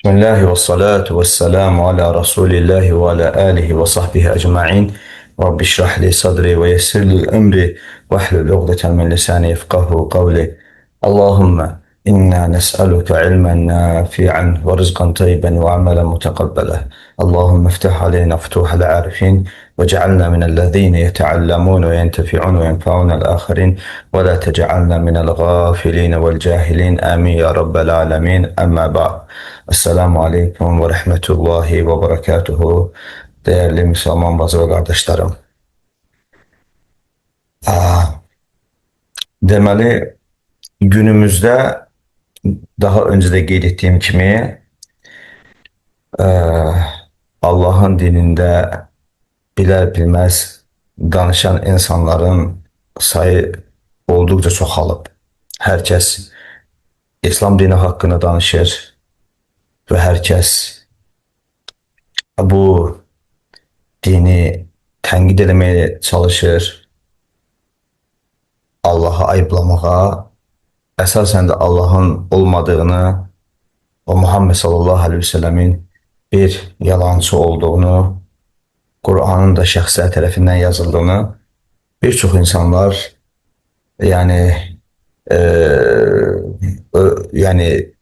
Bismillahi ve salatu ve selamu ala Resulillahi ve ala alihi ve sahbihi ecma'in. Rabbi şrah li sadri ve yessir li emri ve ahlul uqdeten min lisani yefkahu kavli. Allahümme inna nes'aluke ilmen nafi'an ve rızkan tayyiben ve amelen mutakabbela. Allahümme iftah aleyna futuhal arifin ve cealna minellezine yeteallemun ve yentefi'un ve yenfa'un el-ahirin ve la tec'alna minel gafilin vel cahilin. Amin ya rabbel alemin. Amma ba'd. Esselamu aleyküm ve rahmetullahi ve berekatuhu. Değerli Müslüman bacı ve qardaşlarım. Deməli, günümüzdə daha öncə də qeyd etdiyim kimi Allahın dinində bilər bilməz danışan insanların sayı olduqca çoxalıb. Hər kəs İslam dini haqqında danışır və hər kəs bu dini tənqid eləməyə çalışır, Allahı ayıblamağa, əsasən də Allahın olmadığını və Muhammed sallallahu aleyhi ve sellemin bir yalancı olduğunu, Qur'anın da şəxslər tərəfindən yazıldığını bir çox insanlar yəni e, yəni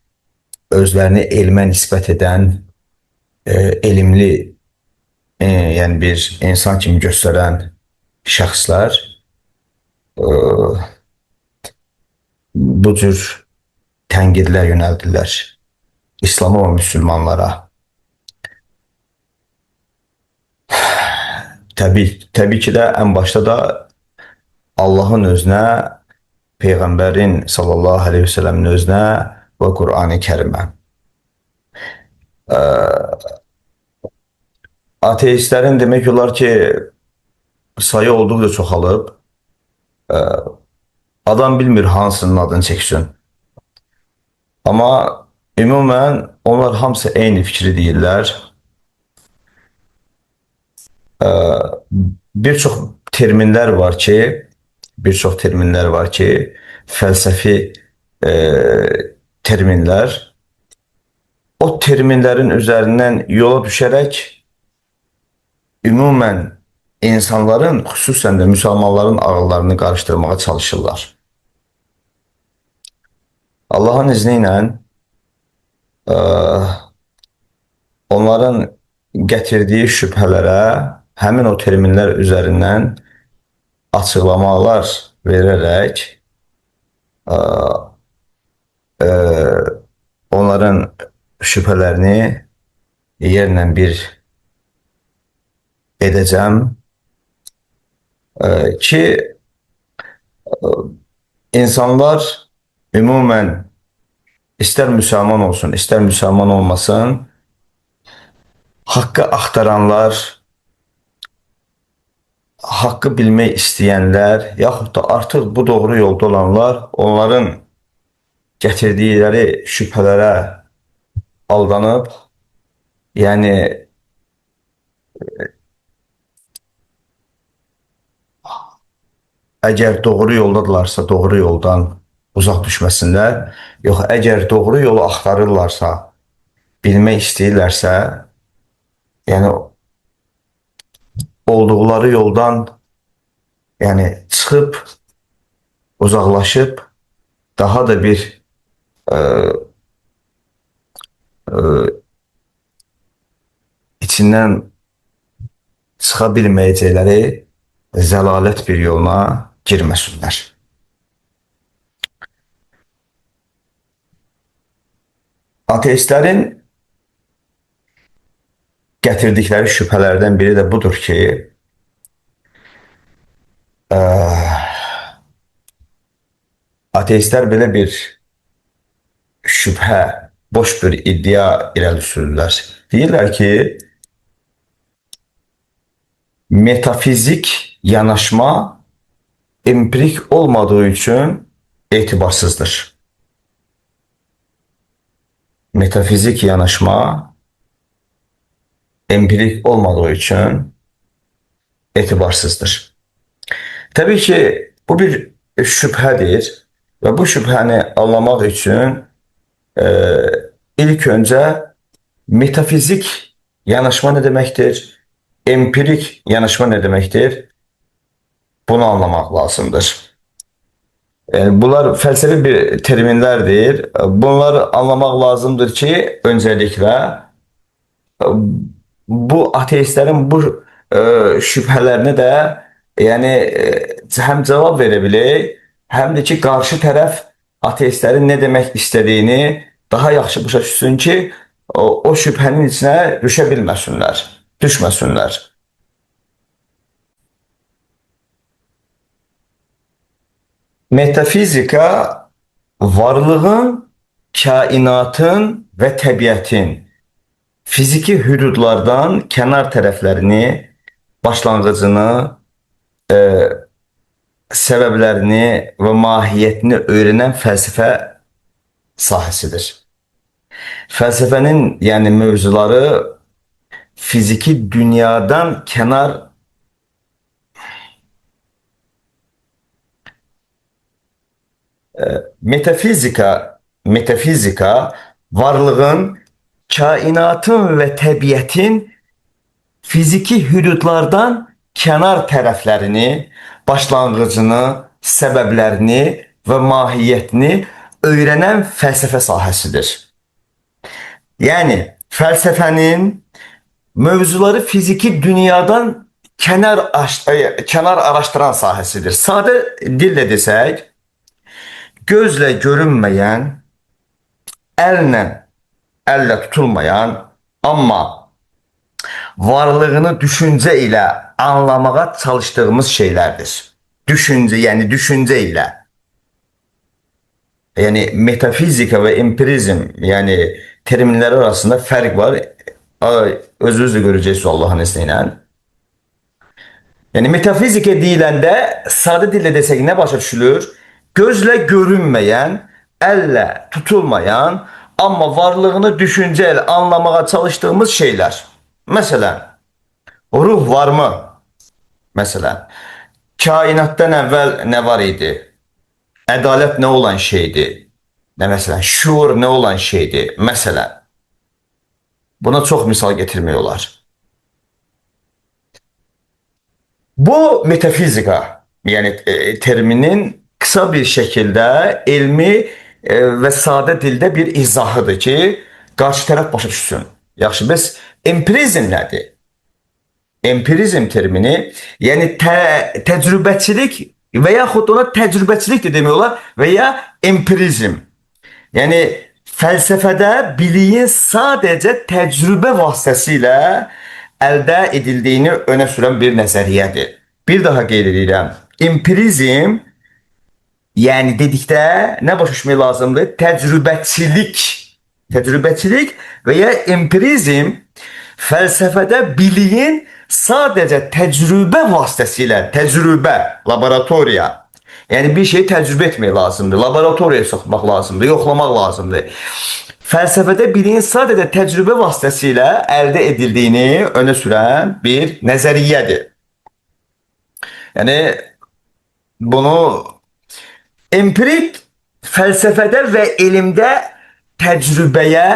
özlərini elmə nisbət edən, elmli yəni bir insan kimi göstərən şəxslər bu cür tənqidlər yönəldirlər İslam'a və müsəlmanlara. Təbii ki də ən başda da Allahın özünə, Peyğəmbərin sallallahu aleyhi ve sellemin özünə və Qur'an-ı Kərimə. Ateistlərin demək olar ki, sayı olduqca çoxalıb. Adam bilmir hansının adını çəksin. Amma ümumən onlar hamısı eyni fikri deyirlər. Bir çox terminlər var ki, bir çox terminlər var ki, fəlsəfi terminlər. O terminlərin üzərindən yola düşərək ümumən insanların, xüsusən də müsəlmanların ağıllarını qarışdırmağa çalışırlar. Allahın izni ilə onların gətirdiyi şübhələrə həmin o terminlər üzərindən açıqlamalar verərək onların şübhələrini yerlə bir edəcəm ki insanlar ümumən istər müsəlman olsun, istər müsəlman olmasın, haqqı axtaranlar, haqqı bilmək istəyənlər, yaxud da artıq bu doğru yolda olanlar, onların gətirdikləri şübhələrə aldanıb, yəni əgər doğru yoldadırlarsa, doğru yoldan uzaq düşməsinlər. Yox, əgər doğru yolu axtarırlarsa, bilmək istəyirlərsə, yəni olduqları yoldan yəni çıxıb, uzaqlaşıb, daha da bir e, e, içindən çıxa bilməyəcəkləri zəlalət bir yoluna girməsinlər. Ateistlərin gətirdikləri şübhələrdən biri də budur ki, ateistlər belə bir şübhə, boş bir iddia irəli sürürlər. Deyirlər ki, metafizik yanaşma empirik olmadığı üçün etibarsızdır. Metafizik yanaşma empirik olmadığı üçün etibarsızdır. Təbii ki, bu bir şübhədir və bu şübhəni anlamaq üçün ilk öncə Metafizik yanaşma nə deməkdir? Empirik yanaşma nə deməkdir? Bunu anlamaq lazımdır. Yəni, bunlar fəlsəfi bir terminlərdir. Bunları anlamaq lazımdır ki, öncəliklə bu ateistlərin bu şübhələrinə də yəni həm cavab verə bilək, həm də ki, qarşı tərəf ateistlərin nə demək istədiyini daha yaxşı başa düşsün ki, o şübhənin içinə düşə bilməsinlər, düşməsinlər. Metafizika varlığın, kainatın və təbiətin fiziki hüdudlardan kənar tərəflərini, başlanğıcını, səbəblərini və mahiyyətini öyrənən fəlsəfə sahəsidir. Fəlsəfənin yəni mövzuları fiziki dünyadan kənar metafizika varlığın, kainatın və təbiətin fiziki hüdudlardan kənar tərəflərini, başlanğıcını, səbəblərini və mahiyyətini öyrənən fəlsəfə sahəsidir. Yəni fəlsəfənin mövzuları fiziki dünyadan kənar araşdıran sahəsidir. Sadə dillə desək, gözlə görünməyən, əllə tutulmayan, amma varlığını düşüncə ilə anlamağa çalışdığımız şeylərdir. Düşüncə, yəni düşüncə ilə. Yəni metafizika və empirizm, yəni terminlər arasında fərq var. Özünüz də görəcəksiniz Allahın izni ilə. Yəni metafizika deyiləndə sadə dillə desək nə başa düşülür? Gözlə görünməyən, əllə tutulmayan, amma varlığını düşüncə ilə anlamağa çalışdığımız şeylər. Məsələn, ruh varmı? Məsələn, kainatdan əvvəl nə var idi? Ədalət nə olan şeydir? Nə məsələn, şuur nə olan şeydir? Məsələn, buna çox misal getirmək olar. Bu metafizika, yəni terminin kısa bir şəkildə elmi və sadə dildə bir izahıdır ki, qarşı tərəf başa düşsün. Yaxşı, bəs empirizm nədir? Empirizm termini, yəni təcrübəçilik və yaxud ona təcrübəçilik də demək olar və ya empirizm. Yəni fəlsəfədə biliyin sadəcə təcrübə vasitəsilə əldə edildiyini önə sürən bir nəzəriyyədir. Bir daha qeyd edirəm. Empirizm, yəni dedikdə nə başa düşmək lazımdır? Təcrübəçilik. Təcrübəçilik və ya empirizm fəlsəfədə biliyin sadəcə təcrübə vasitəsilə, təcrübə, laboratoriya. Yəni bir şeyi təcrübə etmək lazımdır, laboratoriyaya soxmaq lazımdır, yoxlamaq lazımdır. Fəlsəfədə biliyin sadəcə təcrübə vasitəsilə əldə edildiyini önə sürən bir nəzəriyyədir. Yəni bunu empirik fəlsəfədə və elmdə təcrübəyə,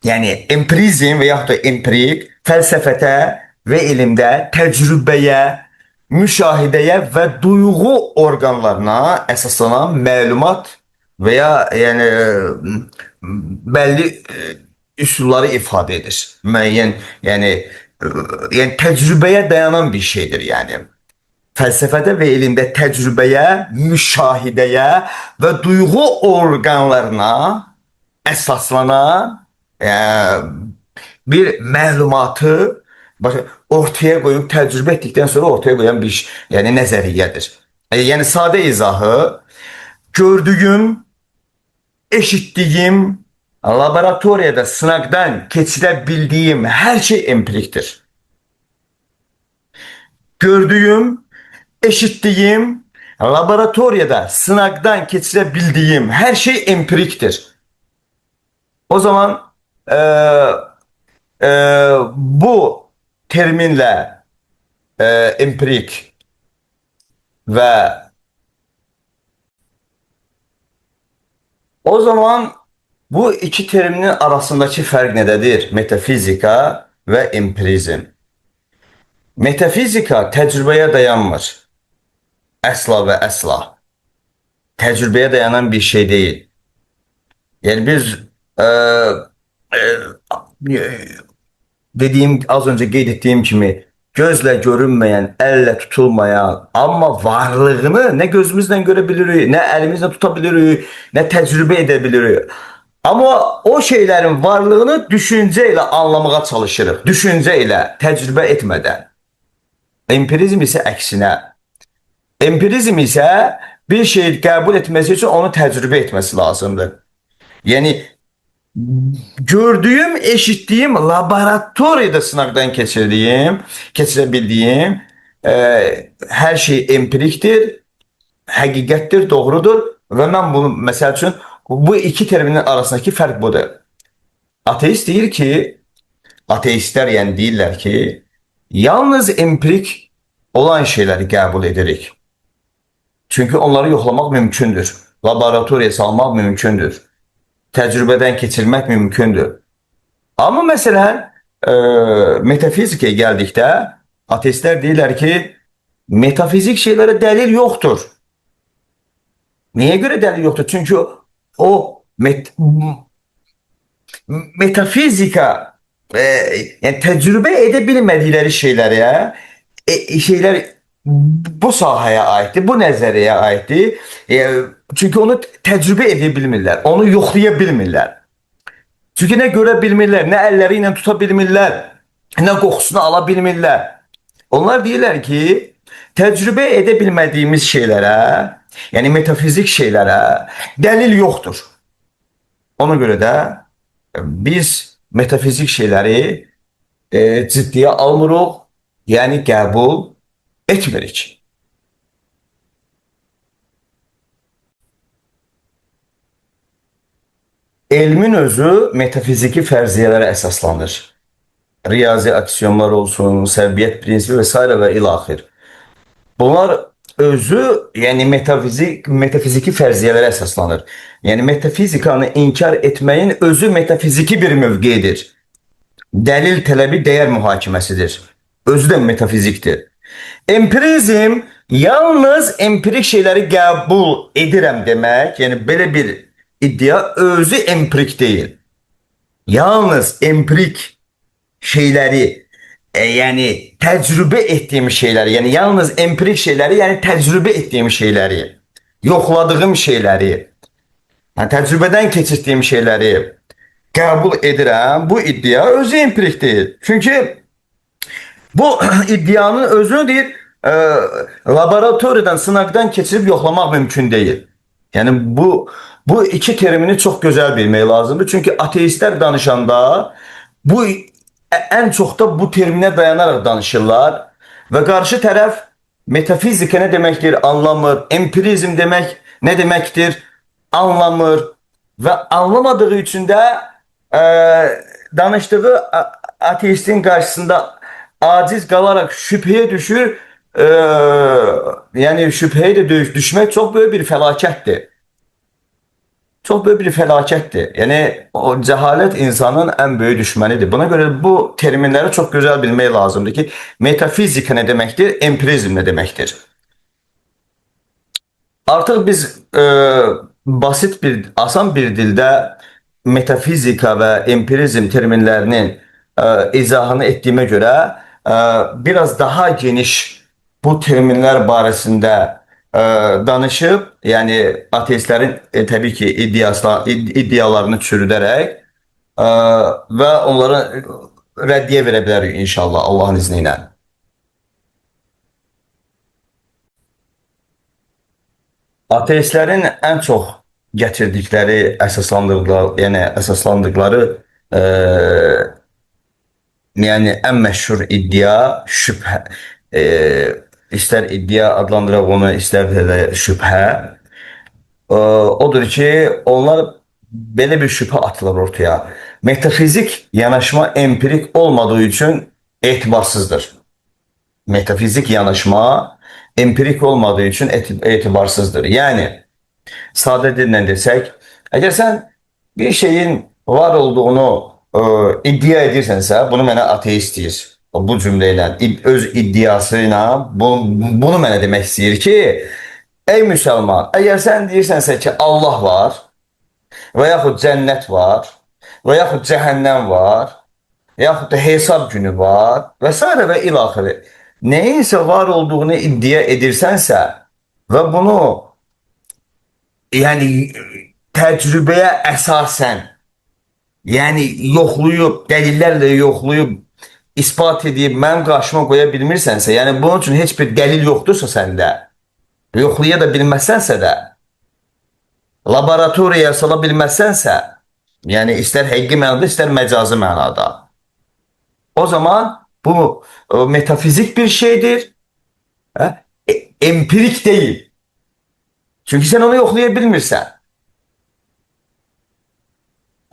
yəni empirizm və yaxud da empirik fəlsəfədə və elmdə təcrübəyə, müşahidəyə və duyğu orqanlarına əsaslanan məlumat və ya yəni bəlli üsulları ifadə edir. Müəyyən, yəni təcrübəyə dayanan bir şeydir yəni. Fəlsəfədə və elmdə təcrübəyə, müşahidəyə və duyğu orqanlarına əsaslanan bir məlumatı ortaya qoyub təcrübə etdikdən sonra ortaya qoyan bir yəni nəzəriyyədir. Yəni sadə izahı gördüyüm, eşitdiyim, laboratoriyada sınaqdan keçirə bildiyim hər şey empirikdir. Gördüyüm, eşitdiyim, laboratoriyada sınaqdan keçirə bildiyim hər şey empirikdir. O zaman bu terminlə empirik və o zaman Bu iki terminin arasındakı fərq nədədir? Metafizika və empirizm. Metafizika təcrübəyə dayanmır. Əsla və əsla. Təcrübəyə dayanan bir şey deyil. Yəni biz dediğim, az önce qeyd etdiyim kimi gözlə görünməyən, əllə tutulmayan, amma varlığını nə gözümüzlə görə bilirik, nə əlimizlə tuta bilirik, nə təcrübə edə bilirik. Amma o şeylərin varlığını düşüncə ilə anlamağa çalışırıq. Düşüncə ilə, təcrübə etmədən. Empirizm isə əksinə. Empirizm isə bir şeyi qəbul etməsi üçün onu təcrübə etməsi lazımdır. Yəni gördüyüm, eşitdiyim, laboratoriyada sınaqdan keçirdiyim, keçirə bildiyim hər şey empirikdir, həqiqətdir, doğrudur və mən bunu məsəl üçün bu iki terminin arasındakı fərq budur. Ateist deyir ki, ateistlər yəni deyirlər ki, yalnız empirik olan şeyləri qəbul edirik. Çünki onları yoxlamaq mümkündür. Laboratoriyaya salmaq mümkündür. Təcrübədən keçirmək mümkündür. Amma məsələn, metafizikaya gəldikdə ateistlər deyirlər ki, metafizik şeylərə dəlil yoxdur. Niyə görə dəlil yoxdur? Çünki o metafizika yəni təcrübə edə bilmədikləri şeylərə şeylər bu sahəyə aiddir, bu nəzəriyyəyə aiddir. Çünki onu təcrübə edə bilmirlər, onu yoxlaya bilmirlər. Çünki nə görə bilmirlər, nə əlləri ilə tuta bilmirlər, nə qoxusunu ala bilmirlər. Onlar deyirlər ki, təcrübə edə bilmədiyimiz şeylərə, yəni metafizik şeylərə dəlil yoxdur. Ona görə də biz metafizik şeyləri ciddiyə almırıq, yəni qəbul etmirik. Elmin özü metafiziki fərziyyələrə əsaslanır. Riyazi aksiyonlar olsun, səbəbiyyət prinsipi və s. və ilaxır. Bunlar özü, yəni metafiziki fərziyyələrə əsaslanır. Yəni metafizikanı inkar etməyin özü metafiziki bir mövqedir. Dəlil tələbi dəyər mühakiməsidir. Özü də metafizikdir. Empirizm yalnız empirik şeyləri qəbul edirəm demək, yəni belə bir iddia özü empirik deyil. Yalnız empirik şeyləri, yəni təcrübə etdiyim şeyləri, yəni yalnız empirik şeyləri, yəni təcrübə etdiyim şeyləri, yoxladığım şeyləri, yəni təcrübədən keçirdiyim şeyləri qəbul edirəm. Bu iddia özü empirik deyil. Çünki bu iddianın özünü deyir, laboratoriyadan, sınaqdan keçirib yoxlamaq mümkün deyil. Yəni bu iki termini çox gözəl bilmək lazımdır. Çünki ateistlər danışanda bu ən çox da bu terminə dayanaraq danışırlar və qarşı tərəf metafizika nə deməkdir anlamır, empirizm demək nə deməkdir anlamır və anlamadığı üçün də danışdığı ateistin qarşısında aciz qalaraq şübhəyə düşür. Yəni şübhəyə də düşmək çox böyük bir fəlakətdir. Çox böyük bir fəlakətdir. Yəni o cəhalət insanın ən böyük düşmənidir. Buna görə bu terminləri çox gözəl bilmək lazımdır ki, metafizika nə deməkdir, empirizm nə deməkdir. Artıq biz basit bir, asan bir dildə metafizika və empirizm terminlərinin izahını etdiyimə görə biraz daha geniş bu terminlər barəsində danışıb, yəni ateistlərin təbii ki iddialarını çürüdərək və onlara rəddiyə verə bilərik inşallah Allahın izni ilə. Ateistlərin ən çox gətirdikləri, əsaslandırdıqları, yəni əsaslandıqları yəni ən məşhur iddia şübhə, istər iddia adlandıraq onu, istər də şübhə. Odur ki, onlar belə bir şübhə atılır ortaya. Metafizik yanaşma empirik olmadığı üçün etibarsızdır. Metafizik yanaşma empirik olmadığı üçün etibarsızdır. Yəni, sadə dillə desək, əgər sən Bir şeyin var olduğunu iddia edirsənsə, bunu mənə ateist deyir. Bu cümlə ilə, öz iddiası ilə bunu mənə demək istəyir ki, ey müsəlman, əgər sən deyirsənsə ki, Allah var və yaxud cənnət var və yaxud cəhənnəm var, yaxud da hesab günü var və s. və ilaxırı. Nəyinsə var olduğunu iddia edirsənsə və bunu yəni təcrübəyə əsasən, yəni yoxlayıb, dəlillərlə yoxlayıb, isbat edib mənim qarşıma qoya bilmirsənsə, yəni bunun üçün heç bir dəlil yoxdursa səndə, yoxlaya da bilməzsənsə də, laboratoriyaya sala bilməzsənsə, yəni istər həqiqi mənada, istər məcazi mənada, o zaman bu metafizik bir şeydir, hə? Empirik deyil. Çünki sən onu yoxlaya bilmirsən.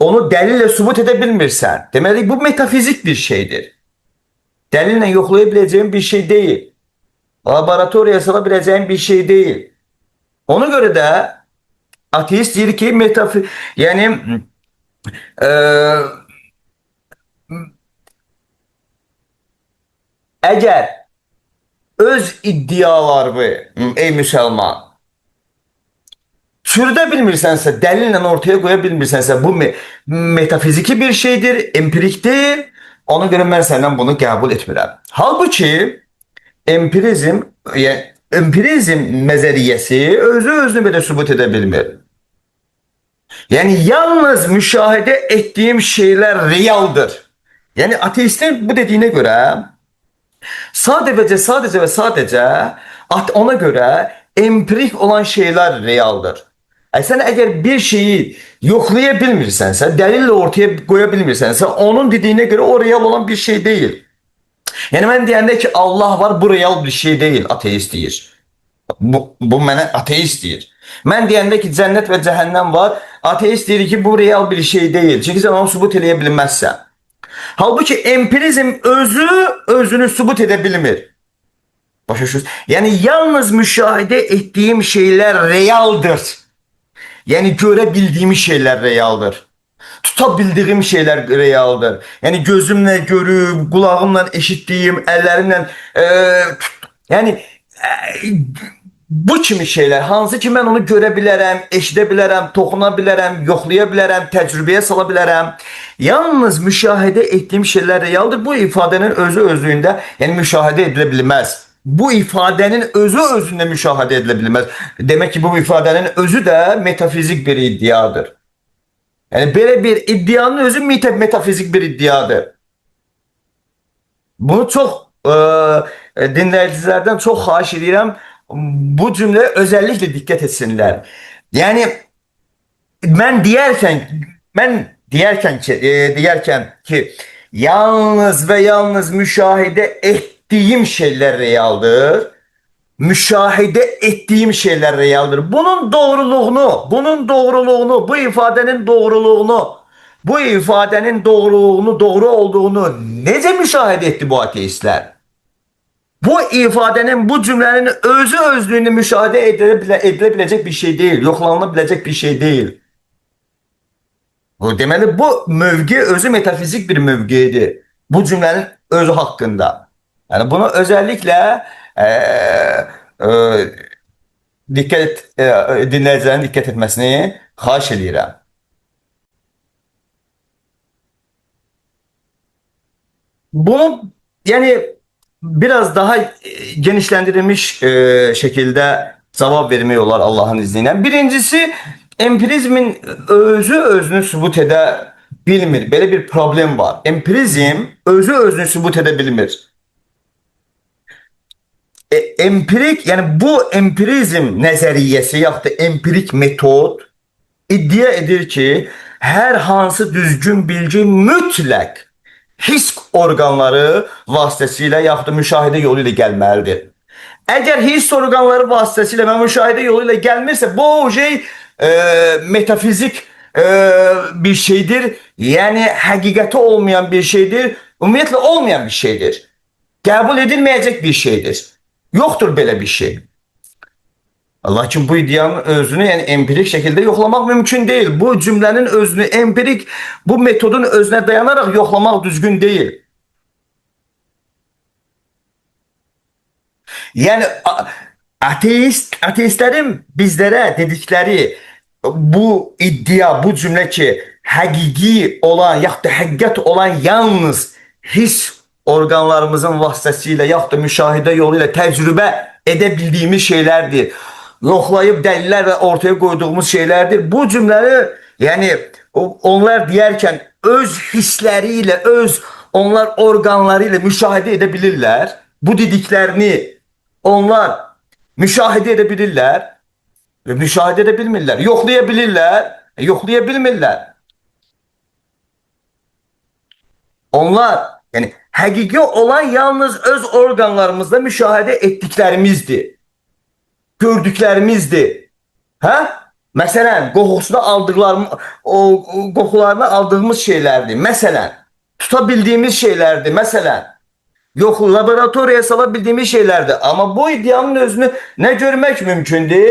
Onu dəlillə sübut edə bilmirsən. Deməli, bu metafizik bir şeydir. Dəlillə yoxlaya biləcəyin bir şey deyil. Laboratoriyaya sala biləcəyin bir şey deyil. Ona görə də ateist deyir ki, yəni əgər öz iddialarını, ey müsəlman, çürüdə bilmirsənsə, dəlillə ortaya qoya bilmirsənsə, bu metafiziki bir şeydir, empirik deyil. Ona görə mən səndən bunu qəbul etmirəm. Halbuki empirizm, yəni empirizm nəzəriyyəsi özü özünü belə sübut edə bilmir. Yəni yalnız müşahidə etdiyim şeylər realdır. Yəni ateistin bu dediyinə görə sadəcə və sadəcə ona görə empirik olan şeylər realdır. Sən əgər bir şeyi yoxlaya bilmirsənsə, dəlillə ortaya qoya bilmirsənsə, onun dediyinə görə o real olan bir şey deyil. Yəni mən deyəndə ki, Allah var, bu real bir şey deyil, ateist deyir. Bu mənə ateist deyir. Mən deyəndə ki, cənnət və cəhənnəm var, ateist deyir ki, bu real bir şey deyil. Çünki sən onu sübut eləyə bilməzsən. Halbuki empirizm özü özünü sübut edə bilmir. Başa düşürsünüz? Yəni yalnız müşahidə etdiyim şeylər realdır. Yəni görə bildiyim şeylər realdır. Tuta bildiyim şeylər realdır. Yəni gözümlə görüb, qulağımla eşitdiyim, əllərimlə yəni bu kimi şeylər, hansı ki mən onu görə bilərəm, eşidə bilərəm, toxuna bilərəm, yoxlaya bilərəm, təcrübəyə sala bilərəm. Yalnız müşahidə etdiyim şeylər realdır. Bu ifadənin özü özlüyündə, yəni müşahidə edilə bilməz. Bu ifadənin özü özündə müşahidə edilə bilməz. Demək ki, bu ifadənin özü də metafizik bir iddiadır. Yəni belə bir iddianın özü metafizik bir iddiadır. Bunu çox dinləyicilərdən çox xahiş edirəm. Bu cümləyə özellikle dikkat etsinlər. Yəni mən deyərkən ki yalnız və yalnız müşahidə etdiyim şeylər realdır. Müşahidə etdiyim şeylər realdır. Bunun doğruluğunu, bu ifadənin doğruluğunu, doğru olduğunu necə müşahidə etdi bu ateistlər? Bu ifadənin, bu cümlənin özü özlüyünü müşahidə edilə biləcək bir şey deyil, yoxlanıla biləcək bir şey deyil. Deməli, bu mövqe özü metafizik bir mövqedir. Bu cümlənin özü haqqında. Yəni bunu özellikle dinləyicilərin diqqət etməsini xahiş edirəm. Bunu yəni biraz daha genişləndirilmiş şekilde cavab vermək olar Allahın izni ilə. Birincisi, empirizmin özü özünü sübut edə bilmir. Belə bir problem var. Empirizm özü özünü sübut edə bilmir. Empirik, yəni bu empirizm nəzəriyyəsi yaxud da empirik metod iddia edir ki, hər hansı düzgün bilgi mütləq hiss orqanları vasitəsilə yaxud da müşahidə yolu ilə gəlməlidir. Əgər hiss orqanları vasitəsilə və müşahidə yolu ilə gəlmirsə, bu şey metafizik bir şeydir. Yəni həqiqəti olmayan bir şeydir. Ümumiyyətlə olmayan bir şeydir. Qəbul edilməyəcək bir şeydir. Yoxdur belə bir şey. Lakin bu iddianın özünü, yəni empirik şəkildə yoxlamaq mümkün deyil. Bu cümlənin özünü empirik, bu metodun özünə dayanaraq yoxlamaq düzgün deyil. Yəni ateistlərin bizlərə dedikləri bu iddia, bu cümlə ki, həqiqi olan, yaxud da həqiqət olan yalnız hiss orqanlarımızın vasitəsilə, yaxud da müşahidə yolu ilə təcrübə edə bildiyimiz şeylərdir. Yoxlayıb dəlillərlə ortaya qoyduğumuz şeylərdir. Bu cümləni, yəni onlar deyərkən öz hissləri ilə, öz onlar orqanları ilə müşahidə edə bilirlər. Bu dediklərini onlar müşahidə edə bilirlər və müşahidə edə bilmirlər. Yoxlaya bilirlər, yoxlaya bilmirlər. Onlar, yəni həqiqi olan yalnız öz orqanlarımızda müşahidə etdiklərimizdir. Gördüklərimizdir. Hə? Məsələn, qoxusunu aldıqlarım, o qoxularını aldığımız şeylərdir. Məsələn, tuta bildiyimiz şeylərdir. Məsələn, yox, laboratoriyaya sala bildiyimiz şeylərdir. Amma bu iddianın özünü nə görmək mümkündür,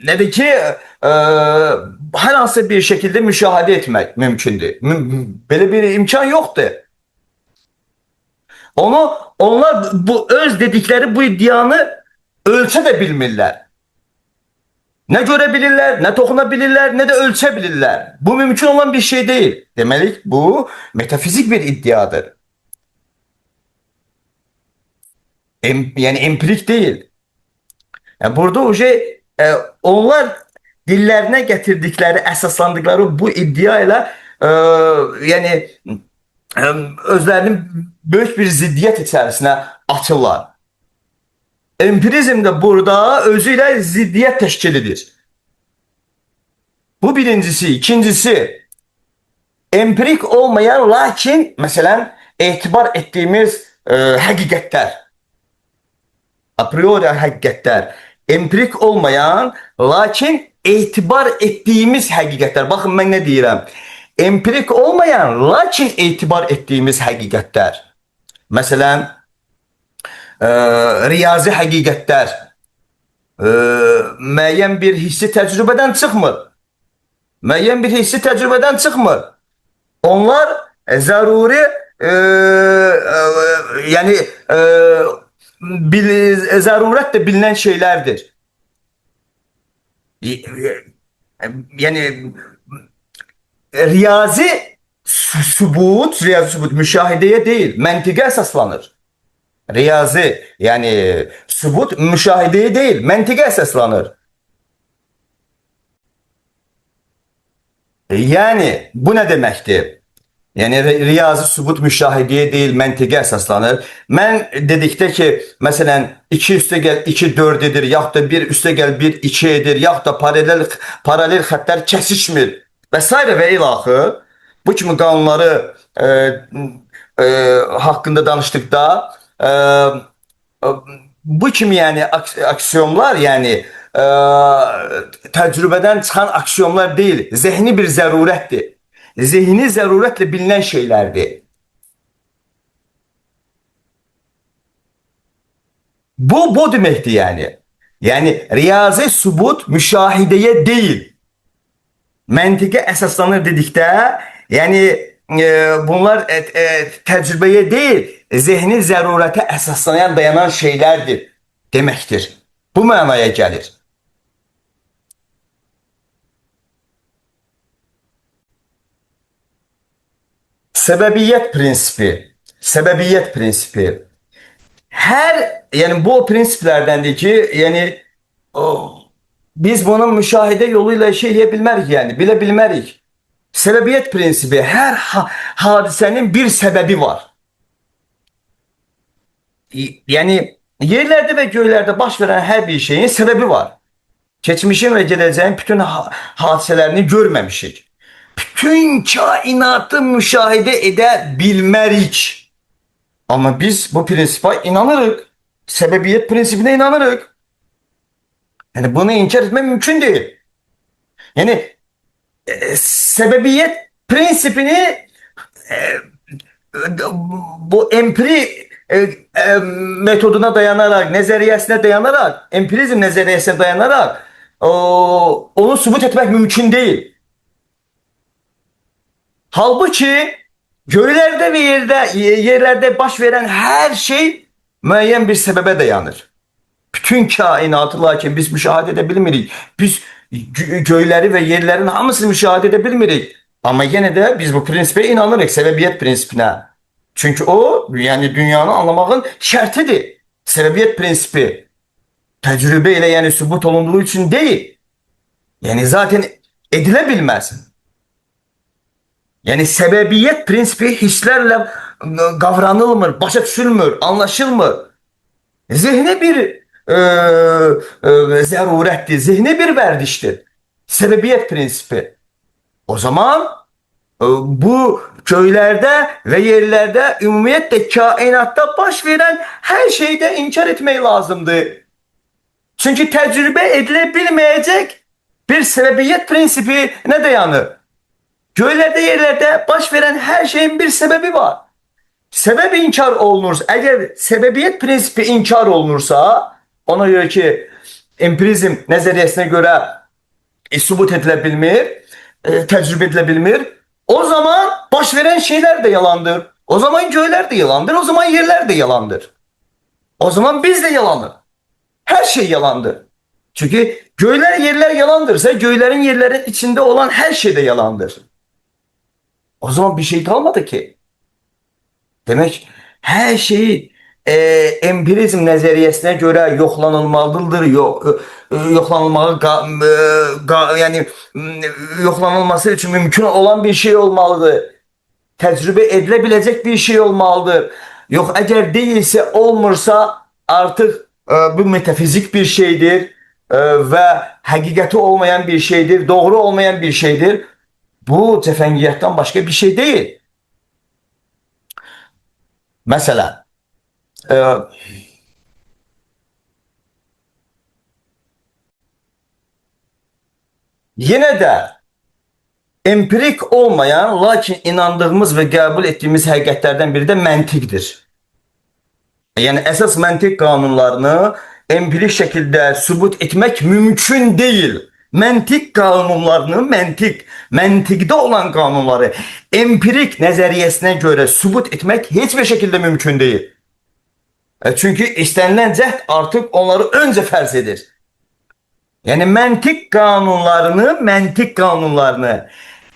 nə də ki, hər hansı bir şəkildə müşahidə etmək mümkündür. Belə bir imkan yoxdur. Onlar bu öz dedikləri bu iddianı ölçə də bilmirlər. Nə görə bilirlər, nə toxuna bilirlər, nə də ölçə bilirlər. Bu mümkün olan bir şey deyil. Deməli, bu metafizik bir iddiadır. Yəni empirik deyil. Yəni burada o şey, onlar dillərinə gətirdikləri, əsaslandıqları bu iddia ilə yəni özlərini böyük bir ziddiyyət içərisinə atırlar. Empirizm də burada özü ilə ziddiyyət təşkil edir. Bu birincisi. İkincisi, empirik olmayan lakin məsələn etibar etdiyimiz həqiqətlər, a priori həqiqətlər, empirik olmayan lakin etibar etdiyimiz həqiqətlər. Baxın mən nə deyirəm? Empirik olmayan lakin etibar etdiyimiz həqiqətlər. Məsələn, riyazi həqiqətlər müəyyən bir hissi təcrübədən çıxmır. Müəyyən bir hissi təcrübədən çıxmır. Onlar zəruri yəni zərurətlə bilinən şeylərdir. Yəni riyazi sübut, riyazi sübut müşahidəyə deyil, məntiqə əsaslanır. Riyazi, yəni sübut müşahidəyə deyil, məntiqə əsaslanır. Yəni bu nə deməkdir? Yəni riyazi sübut müşahidəyə deyil, məntiqə əsaslanır. Mən dedikdə ki, məsələn 2 üstə gəl 2 4 edir, yaxud da 1 üstə gəl 1 2 edir, yaxud da paralel xəttlər kəsişmir və s. və ilaxır. Bu kimi qanunları haqqında danışdıqda bu kimi yəni aksiyomlar, yəni təcrübədən çıxan aksiyomlar deyil, zehni bir zərurətdir. Zehni zərurətlə bilinən şeylərdir. Bu deməkdir yəni. Yəni riyazi sübut müşahidəyə deyil, məntiqə əsaslanır dedikdə, yəni bunlar təcrübəyə deyil, zehni zərurətə əsaslanan, dayanan şeylərdir deməkdir. Bu mənaya gəlir. Səbəbiyyət prinsipi. Səbəbiyyət prinsipi. Hər, yəni bu prinsiplərdəndir ki, yəni biz bunu müşahidə yolu ilə şey eləyə bilmərik, yəni bilə bilmərik. Səbəbiyyət prinsipi, hər hadisənin bir səbəbi var. Yəni yerlərdə və göylərdə baş verən hər bir şeyin səbəbi var. Keçmişin və gələcəyin bütün hadisələrini görməmişik. Bütün kainatı müşahidə edə bilmərik. Amma biz bu prinsipə inanırıq. Səbəbiyyət prinsipinə inanırıq. Yəni bunu inkar etmək mümkün deyil. Yəni səbəbiyyət prinsipini bu metoduna dayanarak, nəzəriyyəsinə dayanaraq, empirizm nəzəriyyəsinə dayanaraq onu sübut etmək mümkün deyil. Halbuki göylerde ve yerlerde baş veren her şey müəyyən bir səbəbə dayanır. Bütün kainatı lakin biz müşahidə edə bilmirik. Biz göyləri və yerlərin hamısını müşahidə edə bilmirik. Amma yenə də biz bu prinsipə inanırıq, səbəbiyyət prinsipinə. Çünki o, yəni dünyanı anlamağın şərtidir. Səbəbiyyət prinsipi təcrübə ilə, yəni sübut olunduğu üçün deyil. Yəni zaten edilə bilməz. Yəni səbəbiyyət prinsipi hisslərlə qavranılmır, başa düşülmür, anlaşılmır. Zehni bir zərurətdir, zehni bir vərdişdir. Səbəbiyyət prinsipi. O zaman bu göylərdə və yerlərdə, ümumiyyətlə kainatda baş verən hər şeydə inkar etmək lazımdır. Çünki təcrübə edilə bilməyəcək bir səbəbiyyət prinsipi nə dayanır? Göylərdə, yerlərdə baş verən hər şeyin bir səbəbi var. Səbəb inkar olunursa, əgər səbəbiyyət prinsipi inkar olunursa, ona görə ki, empirizm nəzəriyyəsinə görə sübut edilə bilmir, təcrübə edilə bilmir, o zaman baş verən şeylər də yalandır. O zaman göylər də yalandır, o zaman yerlər də yalandır. O zaman biz də yalanır. Hər şey yalandır. Çünki göylər, yerlər yalandırsa, göylərin, yerlərin içində olan hər şey də yalandır. O zaman bir şey kalmadı ki. Demek hər şeyi empirizm nəzəriyyəsinə görə yoxlanılmalıdır, yoxlanılmalı, yəni yoxlanılması üçün mümkün olan bir şey olmalıdır. Təcrübə edilə biləcək bir şey olmalıdır. Yox, əgər deyilsə, olmursa, artıq bu metafizik bir şeydir və həqiqəti olmayan bir şeydir, doğru olmayan bir şeydir. Bu cəfəngiyatdan başqa bir şey deyil. Məsələn, yenə də empirik olmayan, lakin inandığımız və qəbul etdiyimiz həqiqətlərdən biri də məntiqdir. Yəni əsas məntiq qanunlarını empirik şəkildə sübut etmək mümkün deyil. Məntiq qanunlarını, məntiqdə olan qanunları empirik nəzəriyyəsinə görə sübut etmək heç bir şəkildə mümkün deyil. Çünki istənilən cəhd artıq onları öncə fərz edir. Yəni məntiq qanunlarını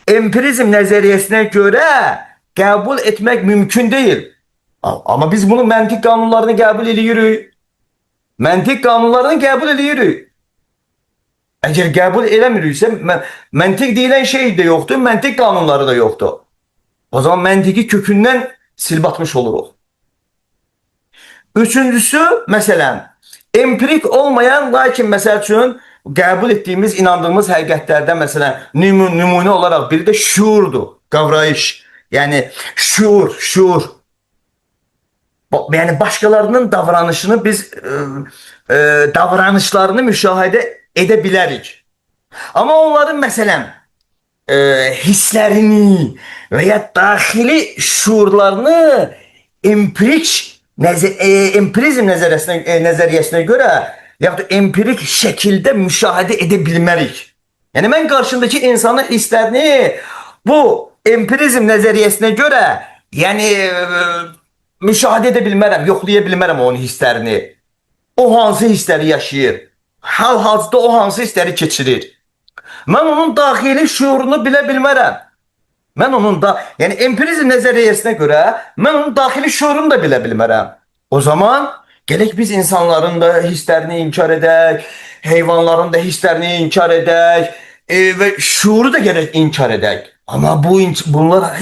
empirizm nəzəriyyəsinə görə qəbul etmək mümkün deyil. Amma biz bunu məntiq qanunlarını qəbul eləyirik. Məntiq qanunlarını qəbul eləyirik. Əgər qəbul eləmiriksə, məntiq deyilən şey də yoxdur, məntiq qanunları da yoxdur. O zaman məntiqi kökündən silib atmış oluruq. Üçüncüsü, məsələn, empirik olmayan, lakin məsəl üçün qəbul etdiyimiz, inandığımız həqiqətlərdən məsələn, nümunə olaraq biri də şuurdur, qavrayış. Yəni şuur. Yəni başqalarının davranışını biz davranışlarını müşahidə edə bilərik. Amma onların məsələn hisslərini və ya daxili şuurlarını empirizm nəzəriyyəsinə görə yaxud da empirik şəkildə müşahidə edə bilmərik. Yəni mən qarşımdakı insanın hisslərini bu empirizm nəzəriyyəsinə görə, yəni müşahidə edə bilmərəm, yoxlaya bilmərəm onun hisslərini. O hansı hissləri yaşayır? Hal-hazırda o hansı hissləri keçirir? Mən onun daxili şuurunu bilə bilmərəm. Mən onun da, yəni empirizm nəzəriyyəsinə görə mən onun daxili şuurunu da bilə bilmərəm. O zaman gələk biz insanların da hisslərini inkar edək, heyvanların da hisslərini inkar edək və şuuru da gərək inkar edək. Amma bunlar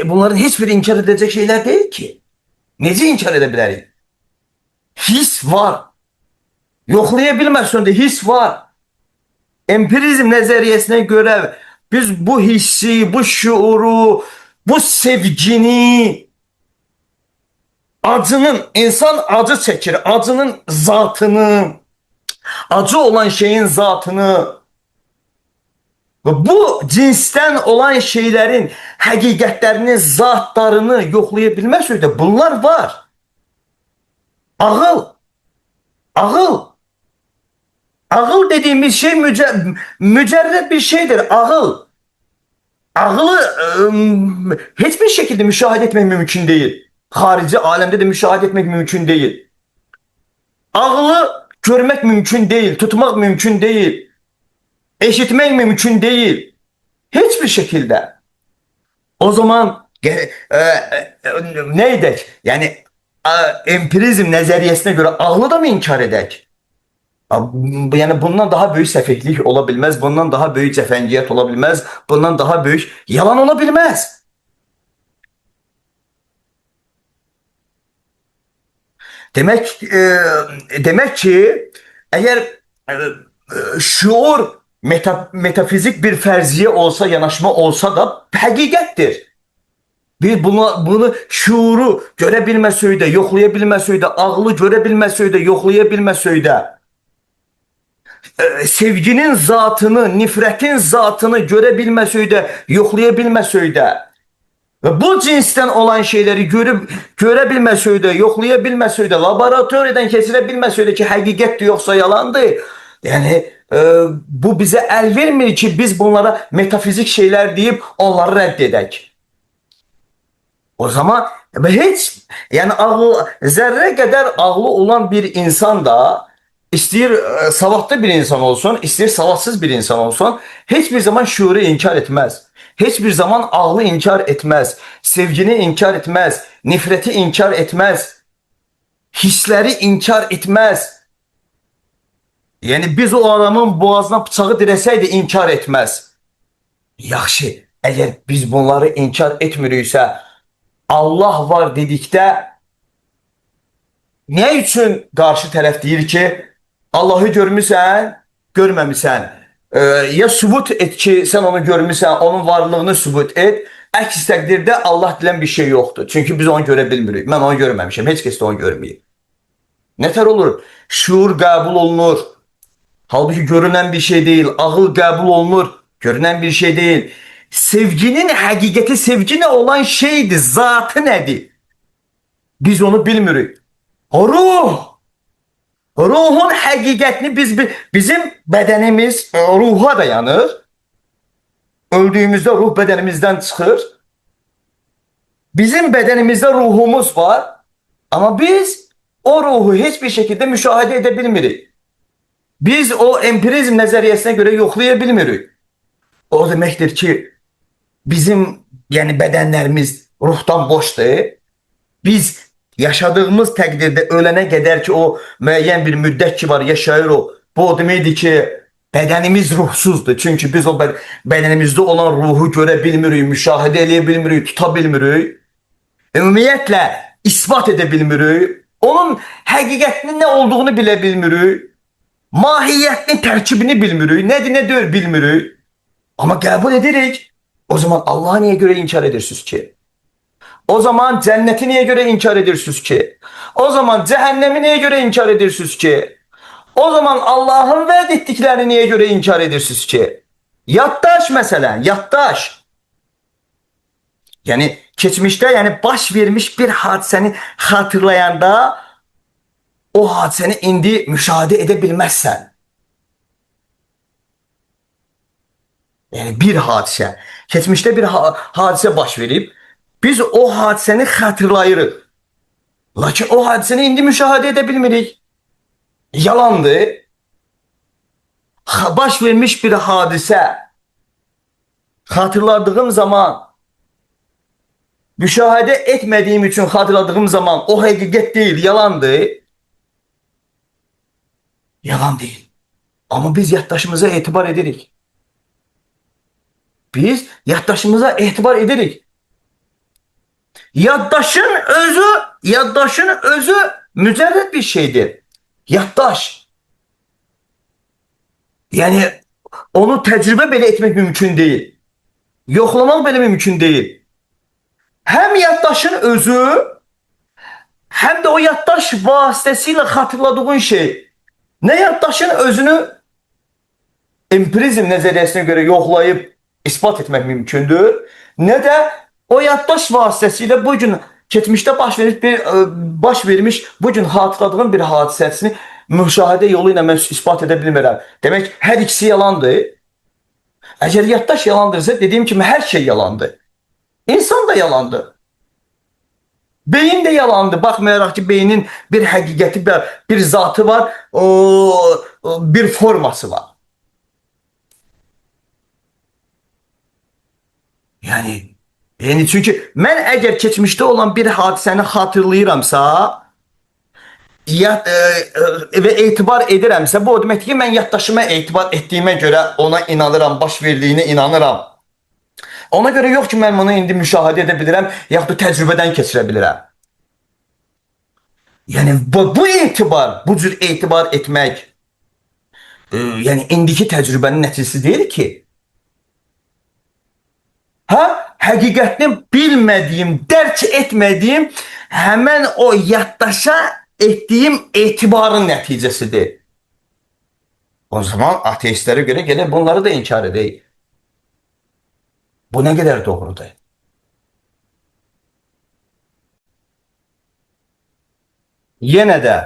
bunların heç biri inkar ediləcək şeylər deyil ki. Necə inkar edə bilərik? His var. Yoxlaya bilməsən də his var. Empirizm nəzəriyyəsinə görə biz bu hissi, bu şuuru, bu sevgini, acının, insan acı çəkir, acının zatını, acı olan şeyin zatını və bu cinsdən olan şeylərin həqiqətlərinin zatlarını yoxlaya bilməsək də bunlar var. Ağıl. Ağıl. Ağıl dediğimiz şey mücerred bir şeydir. Ağıl. Ağılı hiçbir şekilde müşahede etmek mümkün değil. Harici alemde de müşahede etmek mümkün değil. Ağılı görmek mümkün değil, tutmak mümkün değil, eşitmek mümkün değil. Hiçbir şekilde. O zaman ne edək? Yani empirizm nəzəriyyəsinə görə ağlı da mı inkar edək? Yani bundan daha büyük səfehlik ola bilməz, bundan daha büyük cəfəngiyat ola bilməz, bundan daha büyük yalan ola bilməz. Demek ki eğer şuur metafizik bir fərziyə olsa, yanaşma olsa da həqiqətdir. Bir bunu şuuru görə bilməsək də, yoxlaya bilməsək də, ağlı görə bilməsək də, yoxlaya bilməsək də, sevginin zatını, nifrətin zatını görə bilməsək də, yoxlaya bilməsək də və bu cinsdən olan şeyləri görə bilməsək də, yoxlaya bilməsək də, laboratoriyadan keçirə bilməsək də ki, həqiqətdir yoxsa yalandır. Yəni bu bizə əl vermir ki, biz bunlara metafizik şeylər deyib onları rədd edək. O zaman heç, yəni ağıl, zərrə qədər ağlı olan bir insan da istəyir savadlı bir insan olsun, istəyir savadsız bir insan olsun, heç bir zaman şuuru inkar etməz. Heç bir zaman ağlı inkar etməz, sevgini inkar etməz, nifrəti inkar etməz, hissləri inkar etməz. Yəni biz o adamın boğazına bıçağı dirəsəydi inkar etməz. Yaxşı, əgər biz bunları inkar etmiriksə, Allah var dedikdə nə üçün qarşı tərəf deyir ki, Allahı görmüsən, görməmisən? Ya sübut et ki, sən onu görmüsən, onun varlığını sübut et. Əks təqdirdə Allah deyilən bir şey yoxdur. Çünki biz onu görə bilmirik. Mən onu görməmişəm. Heç kəs də onu görməyib. Nətər olur? Şuur qəbul olunur. Halbuki görünən bir şey deyil. Ağıl qəbul olunur. Görünən bir şey deyil. Sevginin həqiqəti, sevgi nə olan şeydir, zatı nədir? Biz onu bilmirik. Ruh. Ruhun həqiqətini bizim bədənimiz ruha dayanır. Öldüyümüzdə ruh bədənimizdən çıxır. Bizim bədənimizdə ruhumuz var. Amma biz o ruhu heç bir şəkildə müşahidə edə bilmirik. Biz o empirizm nəzəriyyəsinə görə yoxlaya bilmirik. O deməkdir ki, bizim yəni bədənlərimiz ruhdan boşdur. Biz yaşadığımız təqdirdə ölənə qədər ki, o müəyyən bir müddət ki var, yaşayırıq. Bu o deməkdir ki, bədənimiz ruhsuzdur. Çünki biz o bədənimizdə olan ruhu görə bilmirik, müşahidə eləyə bilmirik, tuta bilmirik. Ümumiyyətlə isbat edə bilmirik. Onun həqiqətinin nə olduğunu bilə bilmirik. Mahiyyətini, tərkibini bilmirik. Nədir, nə deyil bilmirik. Amma qəbul edirik. O zaman Allah'ı niyə görə inkar edirsiniz ki? O zaman cənnəti niyə görə inkar edirsiniz ki? O zaman cəhənnəmi niyə görə inkar edirsiniz ki? O zaman Allah'ın vəd etdiklərini niyə görə inkar edirsiniz ki? Yaddaş məsələn, yaddaş. Yəni keçmişdə, yəni baş vermiş bir hadisəni xatırlayanda o hadisəni indi müşahidə edə bilməzsən. Yəni bir hadisə, keçmişdə bir hadisə baş verib, biz o hadisəni xatırlayırıq. Lakin o hadisəni indi müşahidə edə bilmirik. Yalandır. Baş vermiş bir hadisə xatırladığım zaman, müşahidə etmədiyim üçün xatırladığım zaman o həqiqət deyil, yalandır. Yalan deyil. Amma biz yaddaşımıza etibar edirik. Biz yaddaşımıza etibar edirik. Yaddaşın özü mücərrəd bir şeydir. Yaddaş. Yəni onu təcrübə belə etmək mümkün deyil. Yoxlamaq belə mümkün deyil. Həm yaddaşın özü, həm də o yaddaş vasitəsilə xatırladığın şey. Nə yaddaşın özünü empirizm nəzəriyyəsinə görə yoxlayıb isbat etmək mümkündür, nə də o yaddaş vasitəsilə bu gün keçmişdə baş vermiş, bu gün xatırladığım bir hadisəsini müşahidə yolu ilə mən isbat edə bilmirəm. Demək, hər ikisi yalandır. Əgər yaddaş yalandırsa, dediyim kimi hər şey yalandır. İnsan da yalandır. Beyin də yalandır. Baxmayaraq ki, beynin bir həqiqəti, bir zatı var, bir forması var. Yəni çünki mən əgər keçmişdə olan bir hadisəni xatırlayıramsa, və etibar edirəmsə, bu o deməkdir ki, mən yaddaşıma etibar etdiyimə görə ona inanıram, baş verdiyinə inanıram. Ona görə yox ki, mən bunu indi müşahidə edə bilirəm, yaxud da təcrübədən keçirə bilirəm. Yəni bu etibar, bu cür etibar etmək, yəni indiki təcrübənin nəticəsi deyil ki. Ha, həqiqətini bilmədiyim, dərk etmədiyim həmən o yaddaşa etdiyim etibarın nəticəsidir. O zaman ateistlərə görə gələk bunları da inkar edək. Bu nə qədər doğrudur? Yenə də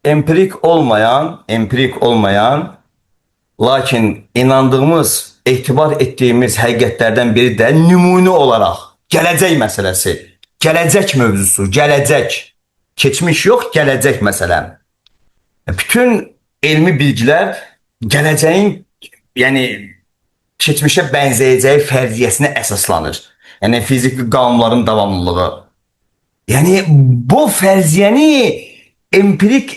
empirik olmayan, lakin inandığımız, etibar etdiyimiz həqiqətlərdən biri də nümunə olaraq gələcək məsələsi, gələcək mövzusu, gələcək, keçmiş yox, gələcək məsələn. Bütün elmi bilgilər gələcəyin, yəni keçmişə bənzəyəcəyi fərziyyəsinə əsaslanır. Yəni fiziki qanunların davamlılığı. Yəni bu fərziyyəni empirik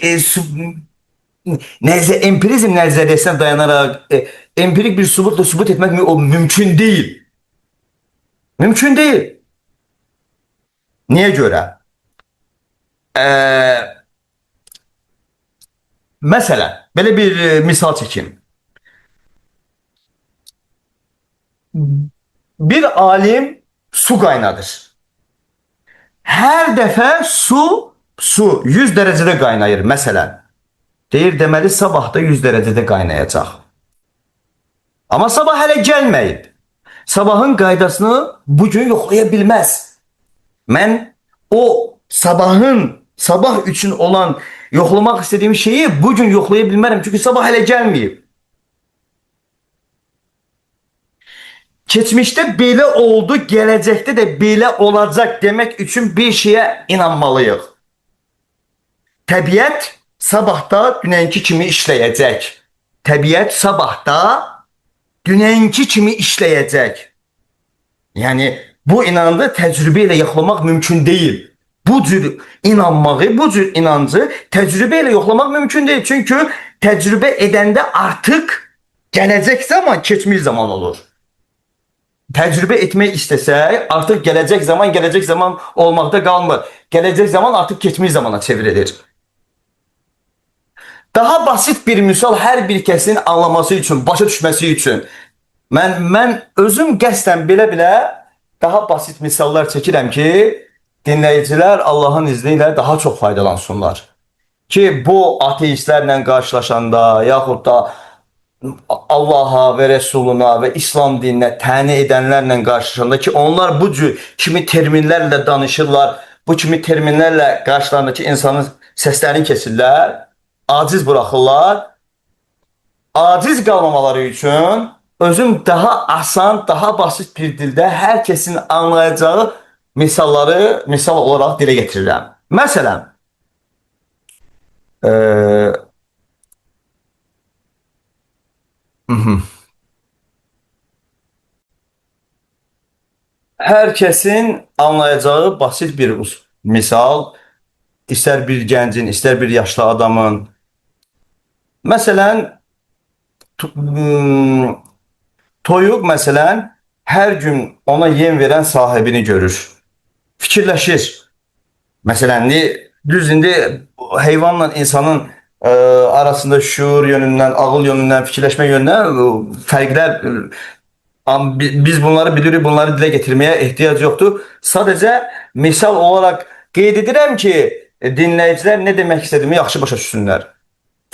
empirizm nəzəriyyəsinə dayanaraq empirik bir sübutla sübut etmək o mümkün deyil. Mümkün deyil. Niyə görə? Məsələn, belə bir misal çəkim. Bir alim su qaynadır. Hər dəfə su 100 dərəcədə qaynayır məsələn. Deyir, deməli sabah da 100 dərəcədə qaynayacaq. Amma sabah hələ gəlməyib. Sabahın qaydasını bugün yoxlaya bilməz. Mən o sabah üçün olan yoxlamaq istədiyim şeyi bugün yoxlaya bilmərəm. Çünki sabah hələ gəlməyib. Keçmişdə belə oldu, gələcəkdə də belə olacaq demək üçün bir şeyə inanmalıyıq. Təbiət sabah da dünənki kimi işləyəcək. Təbiət sabah da dünənki kimi işləyəcək. Yəni bu inancı təcrübə ilə yoxlamaq mümkün deyil. Bu cür inanmağı, bu cür inancı təcrübə ilə yoxlamaq mümkün deyil. Çünki təcrübə edəndə artıq gələcək zaman keçmiş zaman olur. Təcrübə etmək istəsək, artıq gələcək zaman olmaqda qalmır. Gələcək zaman artıq keçmiş zamana çevrilir. Daha basit bir misal hər bir kəsin anlaması üçün, başa düşməsi üçün. Mən özüm qəsdən belə-belə daha basit misallar çəkirəm ki, dinləyicilər Allahın izni ilə daha çox faydalansınlar. Ki bu ateistlərlə qarşılaşanda, yaxud da Allaha və Rəsuluna və İslam dininə təni edənlərlə qarşılaşanda ki, onlar bu cür kimi terminlərlə danışırlar, bu kimi terminlərlə qarşılarındakı insanın səslərini kəsirlər, aciz buraxırlar. Aciz qalmamaları üçün özüm daha asan, daha basit bir dildə hər kəsin anlayacağı misalları misal olaraq dilə getirirəm. Məsələn, hər kəsin anlayacağı basit bir misal, istər bir gəncin, istər bir yaşlı adamın. Məsələn, toyuq məsələn, hər gün ona yem verən sahibini görür. Fikirləşir. Məsələn, düz indi heyvanla insanın arasında şuur yönündən, ağıl yönündən, fikirləşmə yönündən fərqlər, biz bunları bilirik, bunları dilə getirməyə ehtiyac yoxdur. Sadəcə misal olaraq qeyd edirəm ki, dinləyicilər nə demək istədiyimi yaxşı başa düşsünlər.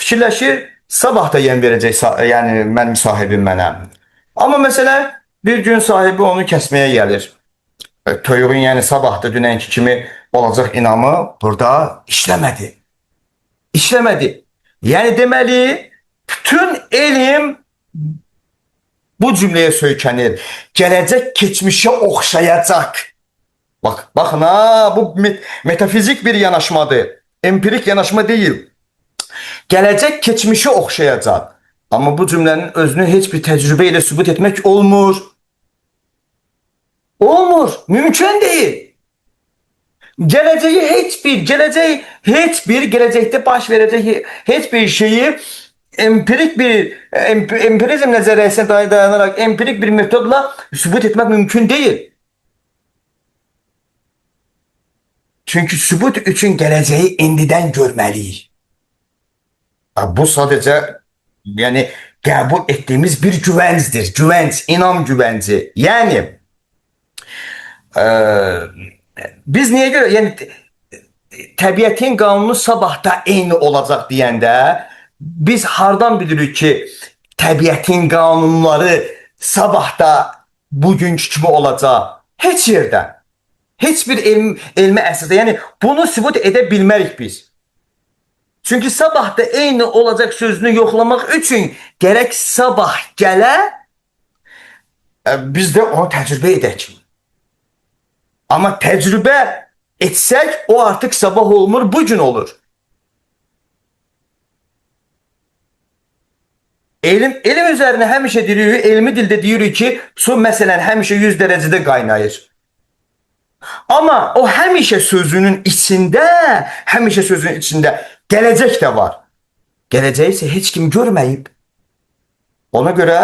Fikirləşir, sabah da yem verəcək, yəni mənim sahibim mənə. Amma məsələn, bir gün sahibi onu kəsməyə gəlir. Toyuğun yəni sabah da dünənki kimi olacaq inamı burada işləmədi. İşləmədi. Yəni deməli, bütün elm bu cümləyə söykənir. Gələcək keçmişə oxşayacaq. Bax, baxın ha, bu metafizik bir yanaşmadır. Empirik yanaşma deyil. Gələcək keçmişə oxşayacaq. Amma bu cümlənin özünü heç bir təcrübə ilə sübut etmək olmur. Olmur. Mümkün deyil. Gələcəyi heç bir, gələcək heç bir, gələcəkdə baş verəcək heç bir şeyi empirik bir empirizm nəzəriyyəsinə dayanaraq empirik bir metodla sübut etmək mümkün deyil. Çünki sübut üçün gələcəyi indidən görməliyik. Bu sadəcə yəni qəbul etdiyimiz bir güvəncdir. Güvənc, inam güvənci. Yəni biz niyə görə, yəni təbiətin qanunu sabah da eyni olacaq deyəndə biz hardan bilirik ki, təbiətin qanunları sabah da bugünkü kimi olacaq? Heç yerdən. Heç bir elmi əsasda. Yəni bunu sübut edə bilmərik biz. Çünki sabah da eyni olacaq sözünü yoxlamaq üçün gərək sabah gələ, biz də onu təcrübə edək. Amma təcrübə etsək o artıq sabah olmur, bugün olur. Elm üzərinə həmişə deyirik, elmi dildə deyirik ki, su məsələn həmişə 100 dərəcədə qaynayır. Amma o həmişə sözünün içində, həmişə sözünün içində gələcək də var. Gələcəyi isə heç kim görməyib. Ona görə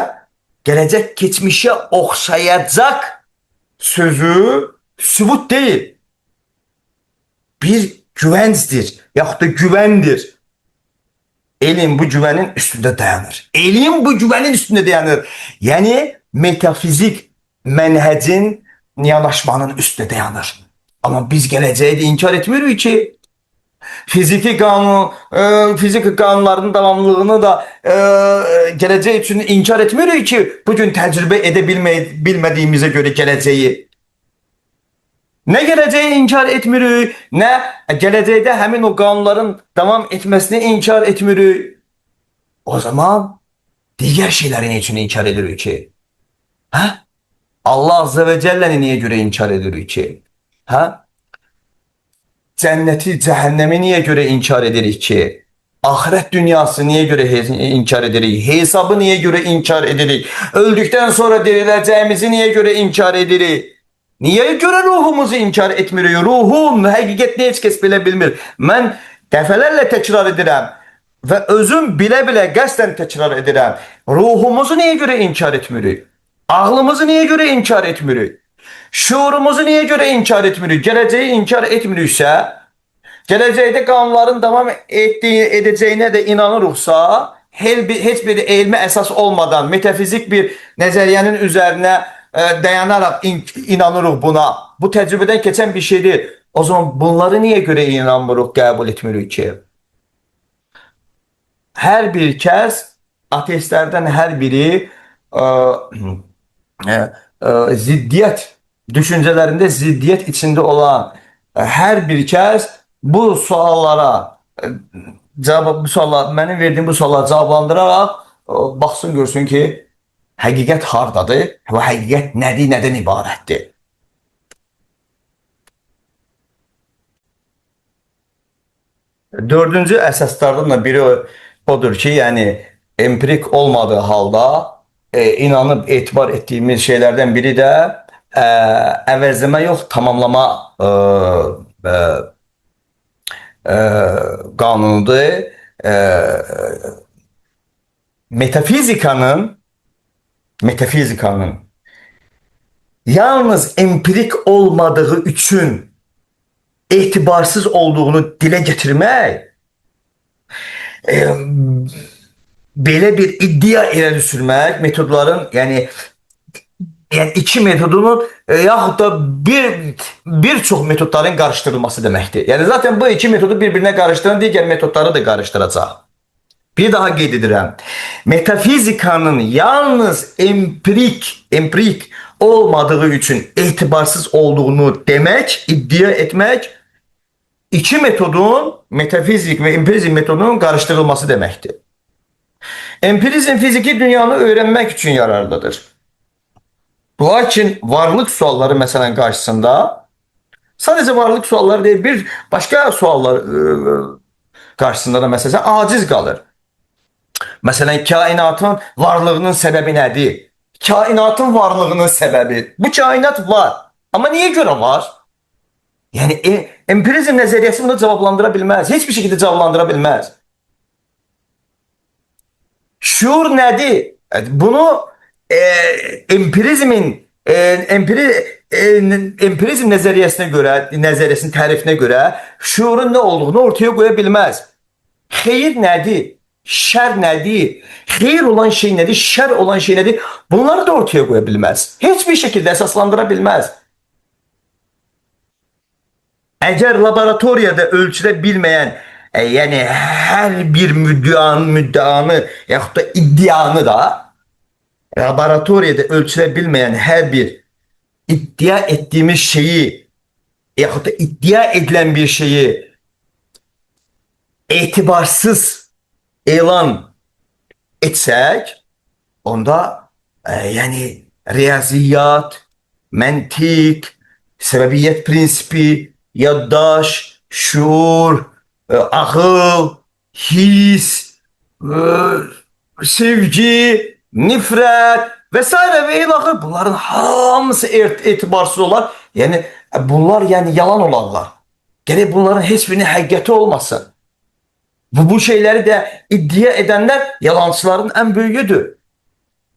gələcək keçmişə oxşayacaq sözü sübut deyil. Bir güvəncdir, yaxud da güvəndir. Elm bu güvənin üstündə dayanır. Elm bu güvənin üstündə dayanır. Yəni metafizik mənhəcin yanaşmanın üstündə dayanır. Amma biz gələcəyi də inkar etmirik ki, fiziki qanun, fizik qanunlarının davamlılığını da gələcək üçün inkar etmirik ki, bugün təcrübə edə bilmədiyimizə görə gələcəyi. Nə gələcəyi inkar etmirik, nə gələcəkdə həmin o qanunların davam etməsini inkar etmirik. O zaman digər şeyləri nə üçün inkar edirik ki? Hə? Allah Azze və Cəlləni niyə görə inkar edirik ki? Hə? Cənnəti, cəhənnəmi niyə görə inkar edirik ki? Axirət dünyası niyə görə inkar edirik? Hesabı niyə görə inkar edirik? Öldükdən sonra diriləcəyimizi niyə görə inkar edirik? Niyə görə ruhumuzu inkar etmirik? Ruhun həqiqətini heç kəs belə bilmir. Mən dəfələrlə təkrar edirəm və özüm bilə-bilə qəsdən təkrar edirəm. Ruhumuzu niyə görə inkar etmirik? Ağlımızı niyə görə inkar etmirik? Şuurumuzu niyə görə inkar etmirik? Gələcəyi inkar etmiriksə, gələcəkdə qanunların davam edəcəyinə də inanırıqsa, heç bir elmi əsas olmadan metafizik bir nəzəriyyənin üzərinə dayanaraq inanırıq buna. Bu təcrübədən keçən bir şey deyil. O zaman bunları niyə görə inanmırıq, qəbul etmirik ki? Hər bir kəs, ateistlərdən hər biri ziddiyyət, düşüncələrində ziddiyyət içində olan hər bir kəs bu suallara cavab, bu suallar, mənim verdiyim bu suallara cavablandıraraq baxsın görsün ki, həqiqət hardadır və həqiqət nədir, nədən ibarətdir? Dördüncü əsaslardan da biri odur ki, yəni empirik olmadığı halda inanıb etibar etdiyimiz şeylərdən biri də əvəzləmə yox, tamamlama qanunudur. Metafizikanın yalnız empirik olmadığı üçün etibarsız olduğunu dilə gətirmək belə bir iddia irəli sürmək metodların, yəni iki metodunun yaxud da bir çox metodların qarışdırılması deməkdir. Yəni zaten bu iki metodu bir-birinə qarışdıran digər metodları da qarışdıracaq. Bir daha qeyd edirəm. Metafizikanın yalnız empirik olmadığı üçün etibarsız olduğunu demek, iddia etmek iki metodun, metafizik ve empirizm metodunun karıştırılması demektir. Empirizm fiziki dünyanı öğrenmek için yararlıdır. Lakin varlık sualları məsələn qarşısında sadəcə varlıq sualları deyil, bir başqa suallar qarşısında da məsələn aciz qalır. Məsələn, kainatın varlığının səbəbi nədir? Kainatın varlığının səbəbi. Bu kainat var. Amma niyə görə var? Yəni empirizm nəzəriyyəsi bunu cavablandıra bilməz. Heç bir şəkildə cavablandıra bilməz. Şuur nədir? Bunu empirizmin empirizm nəzəriyyəsinə görə, nəzəriyyəsinin tərifinə görə şuurun nə olduğunu ortaya qoya bilməz. Xeyir nədir? Şər nədir? Xeyir olan şey nədir? Şər olan şey nədir? Bunları da ortaya qoya bilməz. Heç bir şəkildə əsaslandıra bilməz. Əgər laboratoriyada ölçülə bilməyən, yəni hər bir müddianı yaxud da iddianı da laboratoriyada ölçülə bilməyən hər bir iddia etdiyimiz şeyi yaxud da iddia edilən bir şeyi etibarsız elan etsək, onda yəni riyaziyyat, məntiq, səbəbiyyət prinsipi, yaddaş, şuur, ağıl, his, sevgi, nifrət vesaire və ilaxır bunların hamısı etibarsız olar. Yəni bunlar yəni yalan olarlar. Gərək bunların heç birinin həqiqəti olmasın. Bu şeyləri də iddia edənlər yalancıların ən böyüyüdür.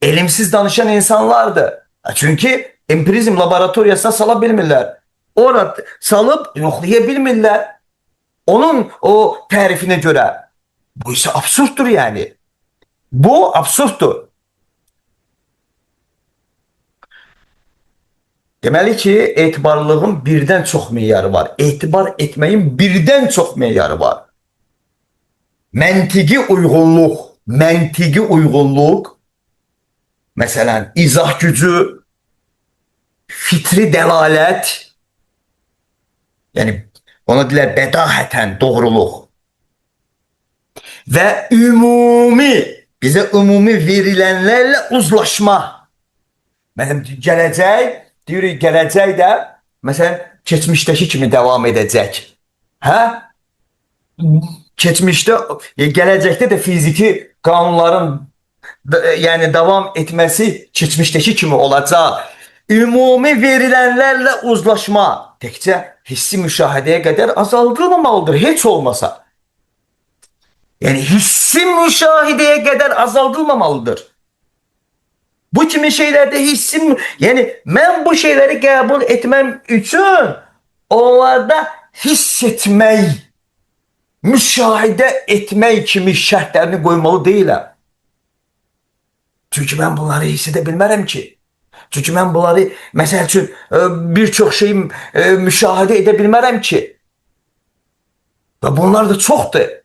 Elmsiz danışan insanlardır. Çünki empirizm laboratoriyasına sala bilmirlər. Ora salıb yoxlaya bilmirlər. Onun o tərifinə görə. Bu isə absurddur yəni. Bu absurddur. Deməli ki, etibarlılığın birdən çox meyarı var. Etibar etməyin birdən çox meyarı var. Məntiqi uyğunluq, məsələn, izah gücü, fitri dəlalət, yəni ona deyirlər bədahətən doğruluq və ümumi, bizə ümumi verilənlərlə uzlaşma. Məsələn, gələcək, deyirik, gələcək də, məsələn, keçmişdəki kimi davam edəcək. Hə? Keçmişdə, gələcəkdə də fiziki qanunların yəni davam etməsi keçmişdəki kimi olacaq. Ümumi verilənlərlə uzlaşma təkcə hissi müşahidəyə qədər azaldılmamalıdır, heç olmasa. Yəni hissi müşahidəyə qədər azaldılmamalıdır. Bu kimi şeylərdə hissi, yəni mən bu şeyləri qəbul etməm üçün onlarda hiss etmək, müşahidə etmək kimi şərtlərini qoymalı deyiləm. Çünki mən bunları hiss edə bilmərəm ki. Çünki mən bunları, məsəl üçün, bir çox şeyi müşahidə edə bilmərəm ki. Və bunlar da çoxdur.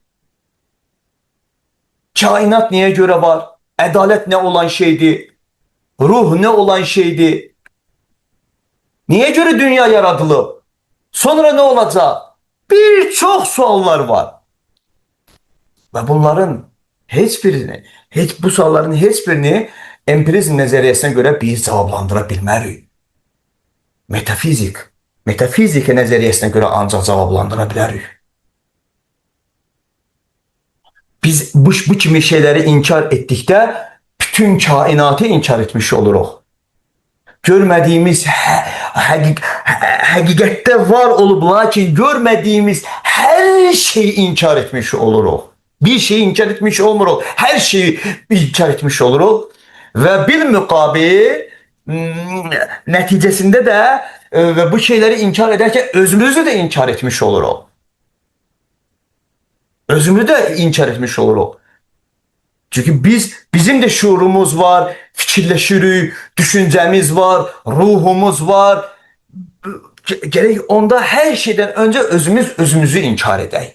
Kainat niyə görə var? Ədalət nə olan şeydir? Ruh nə olan şeydir? Niyə görə dünya yaradılıb? Sonra nə olacaq? Bir çox suallar var. Və bunların heç birini, bu sualların heç birini empirizm nəzəriyyəsinə görə biz cavablandıra bilmərik. Metafizika nəzəriyyəsinə görə ancaq cavablandıra bilərik. Biz bu kimi şeyləri inkar etdikdə bütün kainatı inkar etmiş oluruq. Görmədiyimiz həqiqətdə var olub, lakin görmədiyimiz hər şeyi inkar etmiş oluruq. Bir şeyi inkar etmiş olmuruq, hər şeyi inkar etmiş oluruq və bir müqabil nəticəsində də və bu şeyləri inkar edərkən özümüzü də inkar etmiş oluruq. Özümüzü də inkar etmiş oluruq. Çünki bizim də şuurumuz var, fikirləşirik, düşüncəmiz var, ruhumuz var. Gərək onda hər şeydən öncə özümüz özümüzü inkar edək.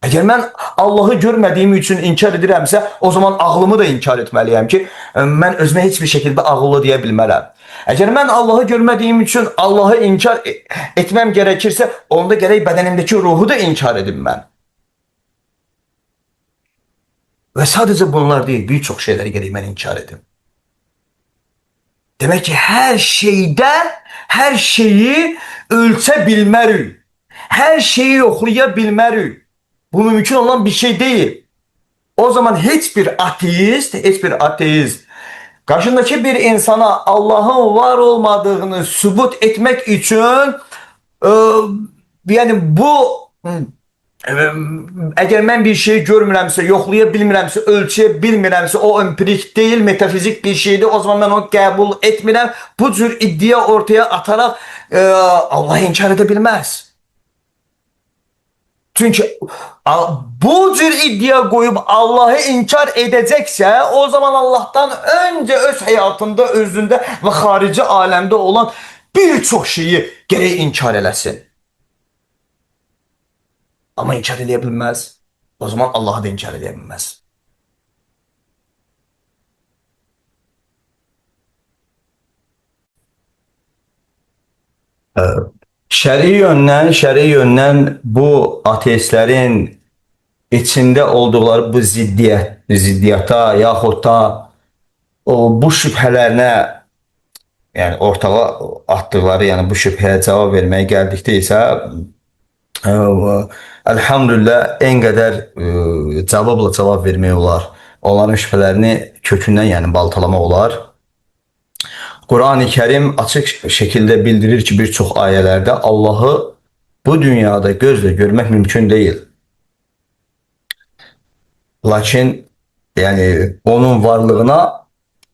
Əgər mən Allahı görmədiyim üçün inkar edirəmsə, o zaman ağlımı da inkar etməliyəm ki, mən özümə heç bir şəkildə ağıllı deyə bilmərəm. Əgər mən Allahı görmədiyim üçün Allahı inkar etməm gerekirse, onda gərək bədənimdəki ruhu da inkar edim mən. Və sadəcə bunlar deyil, bir çox şeyləri gərək mən inkar edim. Demək ki, hər şeydə, hər şeyi ölçə bilmərik. Hər şeyi yoxlaya bilmərik. Bu mümkün olan bir şey deyil. O zaman heç bir ateist qarşındakı bir insana Allahın var olmadığını sübut etmek üçün yəni bu əgər mən bir şey görmürəmsə, yoxlaya bilmirəmsə, ölçəyə bilmirəmsə, o empirik deyil, metafizik bir şeydir. O zaman mən onu qəbul etmirəm. Bu cür iddia ortaya ataraq Allahı inkar edə bilməz. Çünki bu cür iddia qoyub Allahı inkar edəcəksə, o zaman Allahdan öncə öz həyatında, özündə və xarici aləmdə olan bir çox şeyi gərək inkar eləsin. Amma inkar eləyə bilməz. O zaman Allahı da inkar eləyə bilməz. Şəri yöndən bu ateistlərin içində olduqları bu ziddiyyata yaxud da bu şübhələrinə, yəni ortağa atdıqları, yəni bu şübhəyə cavab verməyə gəldikdə isə elhamdülillah en qədər cavabla cavab vermək olar. Onların şübhələrini kökündən, yəni baltalamaq olar. Qur'an-ı Kərim açıq şəkildə bildirir ki, bir çox ayələrdə Allahı bu dünyada gözlə görmək mümkün deyil. Lakin yəni onun varlığına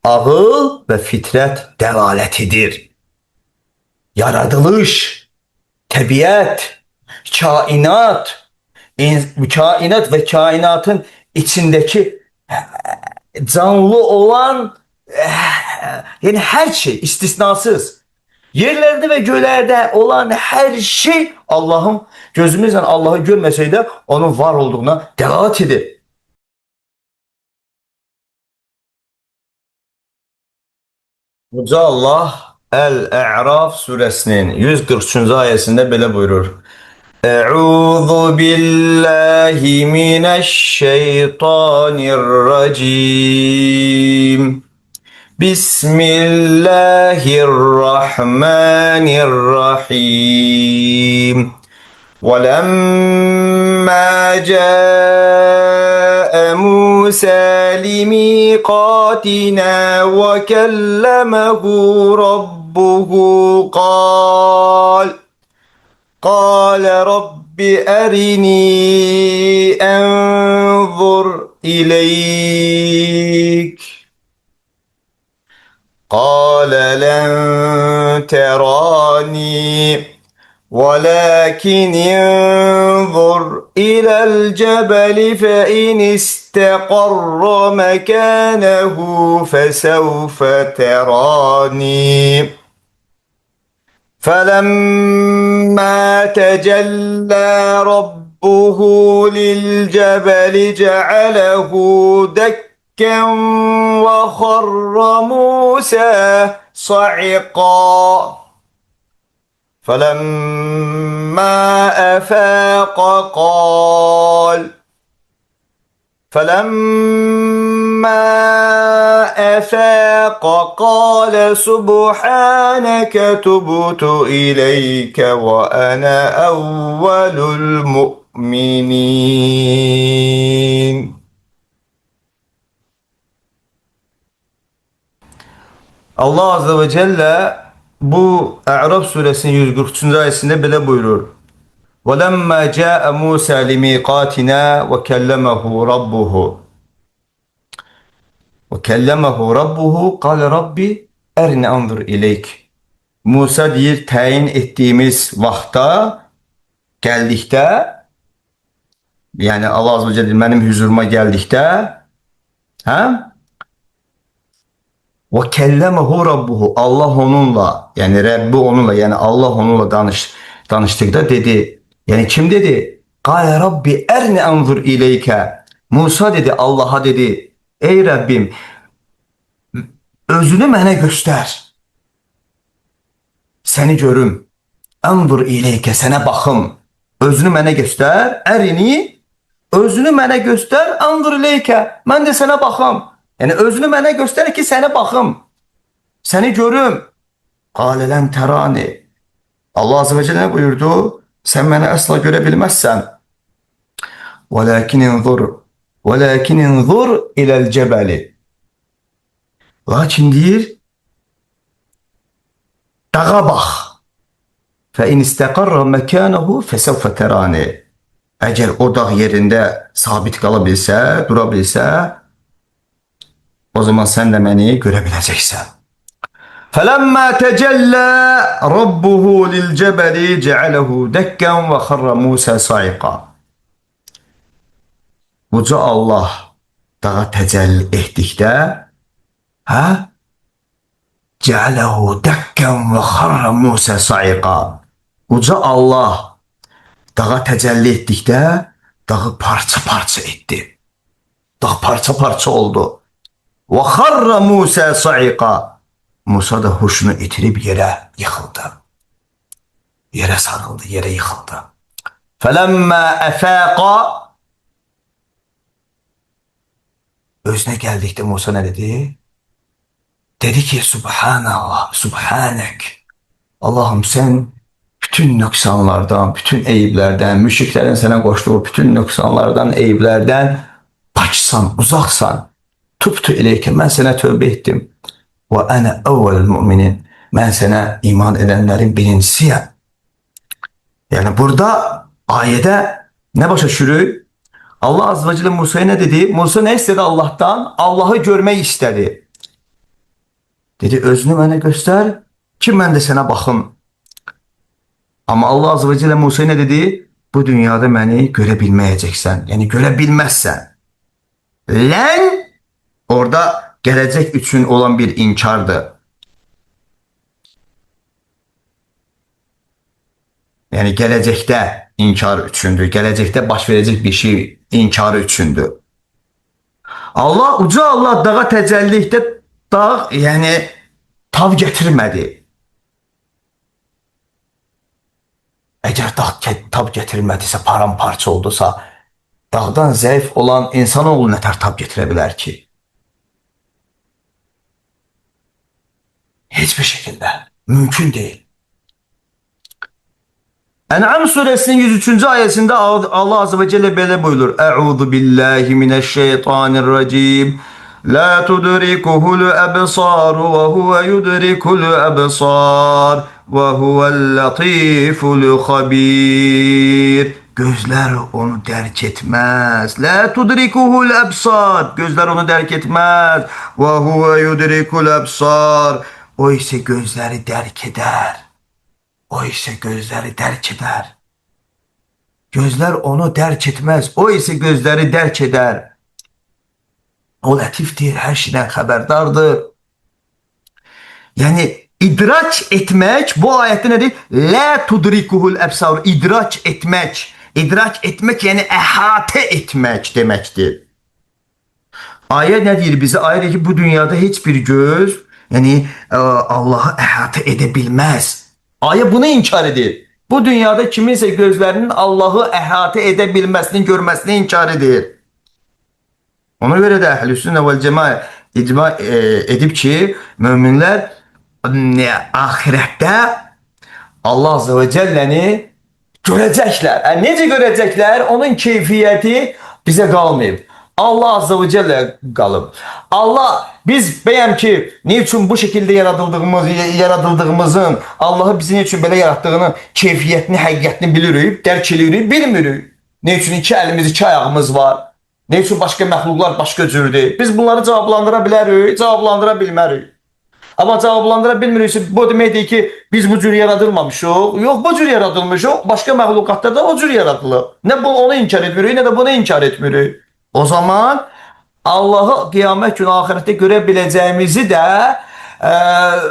ağıl və fitrət dəlalət edir. Yaradılış, təbiət, kainat, kainat və kainatın içindəki canlı olan yəni hər şey istisnasız yerlərdə və göylərdə olan hər şey Allahın gözümüzlə Allahı görməsək də onun var olduğuna dəlalət edir. Yüce Allah Əl-A'raf surəsinin 143-cü ayəsində belə buyurur. Euzu billahi mineşşeytanirracim. Bismillahirrahmanirrahim. وَلَمَّا جَاءَ مُوسَى لِمِيقَاتِنَا وَكَلَّمَهُ رَبُّهُ قال رب أرني أنظر إليك قال لن تراني ولكن انظر إلى الجبل فإن استقر مكانه فسوف تراني فلما تجلى ربه للجبل جعله دكا وخر موسى صعقا فلما أفاق قال فلما أفاق قال سبحانك تبت إليك وأنا أول المؤمنين. Allah Azze ve Celle bu A'raf suresinin 143. Ayesinde belə buyurur. وَلَمَّا جَاءَ مُوسَى لِمِيقَاتِنَا وَكَلَّمَهُ رَبُّهُ وَكَلَّمَهُ رَبُّهُ قَالَ رَبِّ اَرِنِ أَنْظُرْ إِلَيْكَ. Musa deyir, təyin etdiyimiz vaxta gəldikdə, yəni Allah Azze ve Celle mənim hüzuruma gəldikdə, hə? Və kellemehu rabbuhu. Allah onunla, yəni Rəbbi onunla, yəni Allah onunla danışdıqda dedi. Yəni kim dedi? Qale Rabbi erni anzur ileykə. Musa dedi Allah'a dedi. Ey Rəbbim, özünü mənə göstər. Səni görüm. Ənzur ileykə, sənə baxım. Özünü mənə göstər. Ərini, özünü mənə göstər. Ənzur ileykə, mən də sənə baxım. Yəni özünü mənə göstər ki, sənə baxım. Səni görüm. Qalə lən tərani. Allah Azze ve Celle ne buyurdu? Sen beni asla göre bilmezsen. Velakin inzur. Velakin inzur ilel cebeli. Lakin deyir, dağa bax. Fe in istekarra mekanehu fesevfe terani. Əgər o dağ yerində sabit qala bilsə, dura bilsə, o zaman sən də məni görə biləcəksən. فَلَمَّا تَجَلَّى رَبُّهُ لِلْجَبَلِ جَعَلَهُ دَكًّا وَخَرَّ مُوسَى صَعِقًا. Uca Allah dağa təcəlli etdikdə, hə? Cəaləhu dəkkən və xarra Musa sa'iqa. Uca Allah dağa təcəlli etdikdə dağı parça-parça etdi. Dağ parça-parça oldu. Və xarra Musa sa'iqa. Musa da huşunu itirib yerə yıxıldı. Yerə sarıldı, yerə yıxıldı. Fələmmə əfəqa. Özünə gəldikdə Musa nə dedi? Dedi ki, Subhanallah, Subhanek. Allah'ım sen bütün nöqsanlardan, bütün eyiblərdən, müşriklərin sənə qoşduğu bütün nöqsanlardan, eyiblərdən paksan, uzaqsan. Tubtu ileyke, mən sənə tövbə etdim. Və ənə əvvəl müminin. Mən sənə iman edənlərin birincisiyəm. Yəni burada ayədə nə başa düşürük? Allah Azze ve Celle Musa'ya ne dedi? Musa ne istedi Allah'tan? Allah'ı görmək istedi. Dedi özünü mənə göstər ki mən də sənə baxım. Amma Allah Azze ve Celle Musa'ya ne dedi? Bu dünyada məni görə bilməyəcəksən. Yəni görə bilməzsən. Lən orada gələcək üçün olan bir inkardır. Yəni gələcəkdə inkar üçündür. Gələcəkdə baş verəcək bir şey inkarı üçündür. Allah, uca Allah dağa təcəllikdə dağ, yəni tav gətirmədi. Əgər dağ tab gətirmədisə, paramparça oldusa, dağdan zəif olan insanoğlu nətər tab gətirə bilər ki? Hiçbir şekilde. Mümkün değil. En'am suresinin 103. ayesinde Allah Azze ve Celle belə buyurur. Euzu billahi mineşşeytanirracim. La tudrikuhul ebsar ve huve yudrikul ebsar ve huvel latiful habir. Gözler onu dərk etmez. La tudrikuhul ebsar. Gözler onu dərk etmez. Ve huve yudrikul ebsar. O ise gözleri dərk eder. O ise gözleri dərk eder. Gözler onu dərk etmez. O ise gözleri dərk eder. O latiftir, her şeyden xəbərdardır. Yəni idrak etmək bu ayətdə nədir? La tudrikuhul ebsar. İdrak etmək. İdrak etmək yəni əhatə etmək deməkdir. Ayə nə deyir bizə? Ayə deyir ki, bu dünyada heç bir göz, yəni Allahı əhatə edə bilməz. Ayə bunu inkar edir. Bu dünyada kiminsə gözlərinin Allahı əhatə edə bilməsini, görməsini inkar edir. Ona görə də əhl-i sünnə vəl cəma icma edib ki, möminlər axirətdə Allah Azze və Cəlləni görəcəklər. Necə görəcəklər? Onun keyfiyyəti bizə qalmayıb. Allah Azze və Cəllə qalıb. Allah biz bəyəm ki, ne üçün bu şekilde yaradıldığımızın, Allahı bizi ne üçün belə yaratdığını, keyfiyyətini, həqiqətini bilirik, dərk eləyirik, bilmirik. Ne üçün iki əlimiz, iki ayağımız var? Ne üçün başqa məxluqlar başqa cürdür? Biz bunları cavablandıra bilərik, cavablandıra bilmərik. Amma cavablandıra bilmiriksə, bu deməkdir ki, biz bu cür yaradılmamışıq. Yox, bu cür yaradılmışıq. Başqa məxluqatlar da o cür yaradılıb. Nə bu onu inkar etmirik, nə də bunu inkar etmirik. O zaman Allahı qiyamət günü axirətdə görə biləcəyimizi də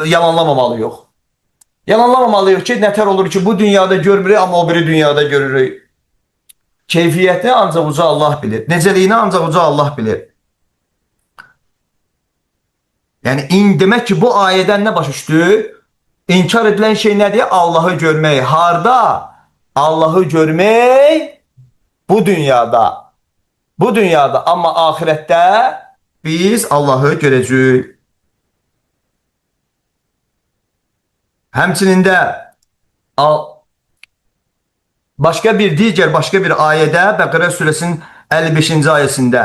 yalanlamamalıyıq. Yalanlamamalıyıq ki, nətər olur ki, bu dünyada görmürük, amma o biri dünyada görürük. Keyfiyyətini ancaq uca Allah bilir. Necəliyini ancaq uca Allah bilir. Yəni demək ki, bu ayədən nə başa düşdü? İnkar edilən şey nədir? Allahı görmək. Harda? Allahı görmək bu dünyada. Bu dünyada, amma axirətdə biz Allahı görəcəyik. Həmçinin də başqa bir ayədə Bəqərə surəsinin 55-ci ayəsində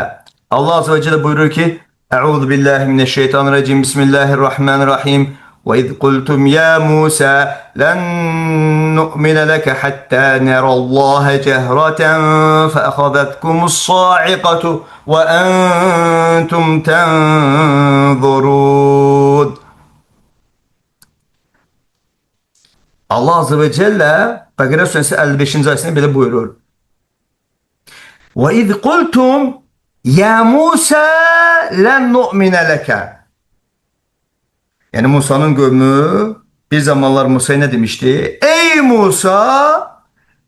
Allah Azze ve Celle buyurur ki: Euzu billahi mineşşeytanirracim. Bismillahirrahmanirrahim. Ve iz kultum ya Musa len nu'mine leke hatta nerallaha cehreten fe ahazetkumus sa'iqatu ve entum tenzurun. Allah Azze ve Celle Bəqərə surəsi 55-ci ayəsində belə buyurur. Ve iz kultum ya Musa len nu'mine leke. Yani Musa'nın qövmü bir zamanlar Musa'ya ne demişti? Ey Musa,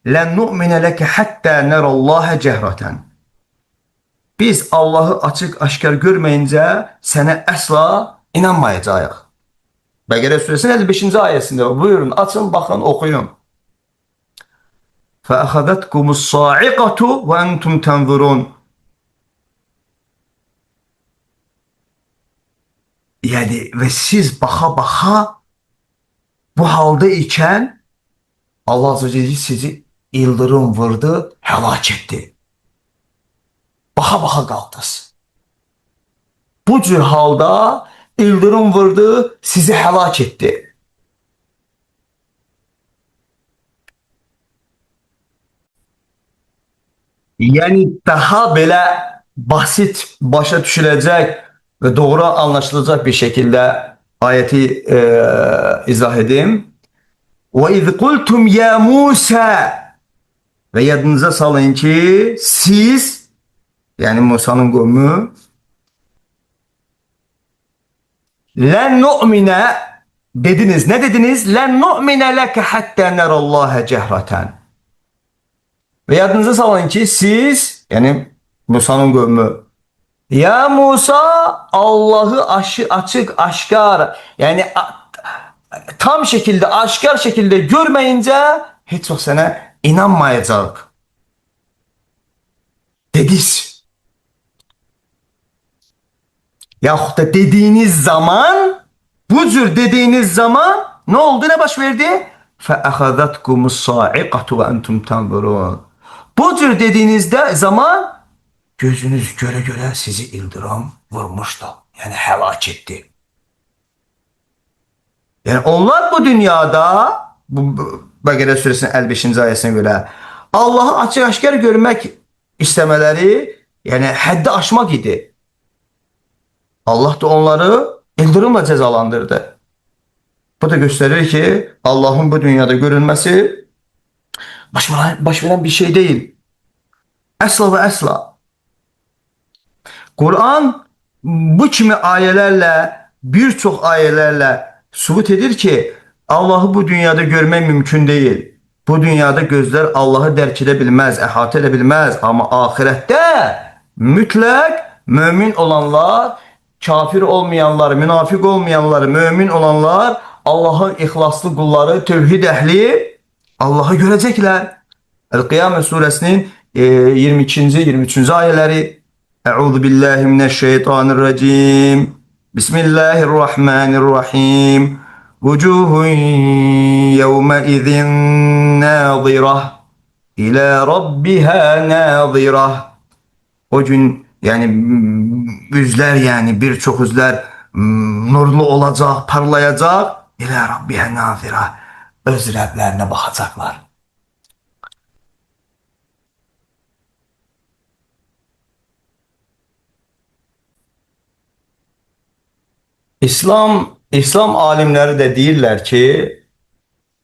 len nu'mine leke hatta nerallaha cehreten. Biz Allah'ı açık aşkar görməyincə sənə əsla inanmayacağıq. Bəqərə suresinin 55-ci ayəsində buyurun, açın, baxın, oxuyun. فَأَخَذَتْكُمُ الصَّاعِقَةُ وَاَنْتُمْ تَنْظُرُونَ. Yani ve siz baxa baxa bu halda iken Allah Azze ve Celle sizi ildırım vurdu, helak etti. Baxa baxa qaldınız. Bu cür halda ildırım vurdu, sizi helak etti. Yani daha belə basit başa düşüləcək ve doğru anlaşılacak bir şekilde ayeti izah edeyim. Ve iz kultum ya Musa, ve yadınıza salın ki siz, yani Musa'nın qövmü, len nu'mine dediniz. Ne dediniz? Len nu'mine leke hatta nerallaha cehreten. Ve yadınıza salın ki siz, yani Musa'nın qövmü, ya Musa, Allah'ı açık, aşkar, yani tam şekilde, aşkar şekilde görmeyince heç vaxt sənə inanmayacaq dediniz. Yaxud da dediğiniz zaman, bu cür dediğiniz zaman ne oldu, ne baş verdi? فَأَخَذَتْكُمُ الصَّاعِقَةُ وَاَنْتُمْ تَنْظُرُونَ. Bu cür dediğinizde zaman gözünüz göre göre sizi ildırım vurmuştu. Yani helak etti. Yani onlar bu dünyada, bu Bəqərə suresinin 55-ci ayəsinə görə Allah'ı açık aşkar görmek istemeleri, yani həddi aşmak idi. Allah da onları ildırımla cezalandırdı. Bu da gösterir ki Allah'ın bu dünyada görünmesi baş veren bir şey değil. Əsla və əsla. Kur'an bu kimi ayələrlə, bir çox ayələrlə sübut edir ki Allah'ı bu dünyada görmək mümkün değil. Bu dünyada gözlər Allah'ı dərk edə bilməz, əhatə edə bilməz. Amma axirətdə mütləq mömin olanlar, kafir olmayanlar, münafiq olmayanlar, mömin olanlar, Allah'ın ixlaslı qulları, tövhid əhli Allah'ı görəcəklər. El-Qiyamə suresinin 22-ci, 23-cü ayələri. Euzu billahi mineşşeytanirracim. Bismillahirrahmanirrahim. Vucuhun yevme izin nazirah ila rabbiha nazirah. O gün yani üzler, yani birçok üzler nurlu olacak, parlayacak. İla rabbiha nazirah. Öz Rəblərinə baxacaqlar. İslam alimleri de deyirlər ki,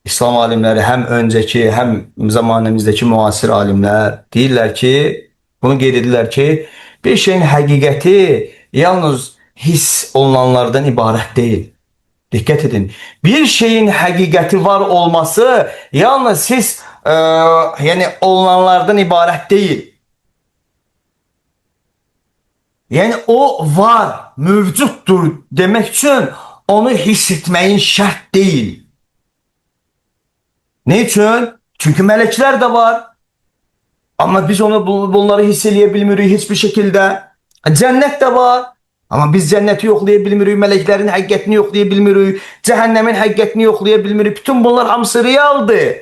İslam alimleri hem önceki hem zamanımızdaki müasir alimler deyirlər ki, bunu qeyd edirlər ki, bir şeyin həqiqəti yalnız hiss olunanlardan ibarət deyil. Dikkat edin. Bir şeyin həqiqəti var olması yalnız hiss yani olunanlardan ibarət deyil. Yani o var, mövcuddur demek üçün onu hiss etməyin şərt deyil. Ne üçün? Çünki mələklər də var. Amma biz onu bunları hiss eləyə bilmirik heç bir şəkildə. Cənnət də var. Amma biz cənnəti yoxlaya bilmirik, mələklərin həqiqətini yoxlaya bilmirik, cəhənnəmin həqiqətini yoxlaya bilmirik. Bütün bunlar hamısı realdır.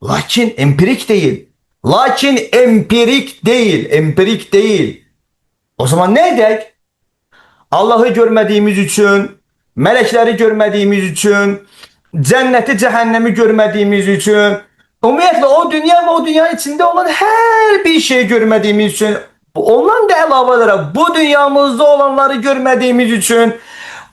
Lakin empirik değil. Lakin empirik değil, empirik değil. O zaman ne edək? Allah'ı görmədiyimiz üçün, mələkləri görmədiyimiz üçün, cənnəti, cəhənnəmi görmədiyimiz üçün, ümumiyyətlə o dünya və o dünyanın içində olan hər bir şeyi görmədiyimiz üçün, ondan da əlavə olaraq bu dünyamızda olanları görmədiyimiz üçün,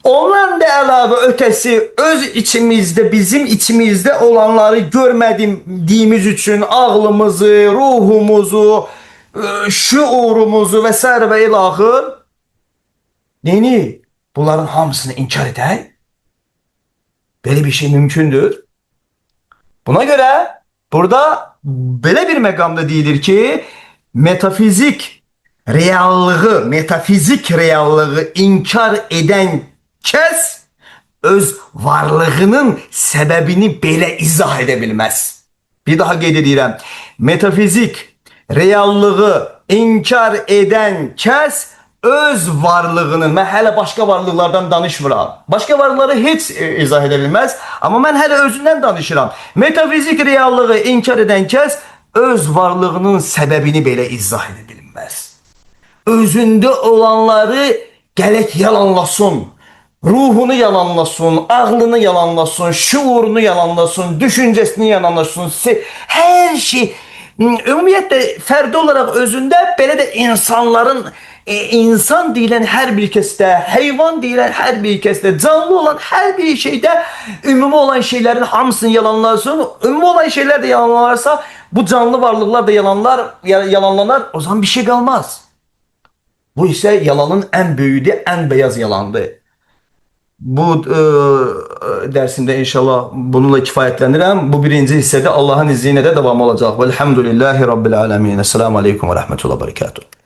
ondan da əlavə ötəsi öz içimizdə, bizim içimizdə olanları görmədiyimiz üçün ağlımızı, ruhumuzu, şuurumuzu və sairə və ilaxır neyini? Bunların hamısını inkar edək? Belə bir şey mümkündür. Buna görə burada belə bir məqamda deyilir ki, metafizik reallığı inkar edən kəs öz varlığının səbəbini belə izah edə bilməz. Bir daha qeyd edirəm. Metafizik reallığı inkar edən kəs öz varlığını, mən hələ başqa varlıqlardan danışmıram. Başqa varlıqları heç izah edə bilməz, amma mən hələ özündən danışıram. Metafizik reallığı inkar edən kəs öz varlığının səbəbini belə izah edə bilməz. Özündə olanları gələk yalanlasın. Ruhunu yalanlasın, ağlını yalanlasın, şuurunu yalanlasın, düşüncəsini yalanlasın. Hər şey ümumiyyətlə fərdi olaraq özündə belə də insanların insan deyilən hər bir kəsdə, heyvan deyilən hər bir kəsdə, canlı olan hər bir şeydə ümumi olan şeylərin hamısını yalanlasın. Ümumi olan şeylər də yalanlanarsa, bu canlı varlıqlar da yalanlanar, o zaman bir şey qalmaz. Bu isə yalanın ən böyüyüdür, ən beyaz yalandır. Bu dərsimdə inşallah bununla kifayətlənirəm. Bu birinci hissədə Allahın izni ilə də davam olacaq. Velhamdülillahi Rabbil alamin. Esselamu aleykum və rəhmətullah və bərəkatuhu.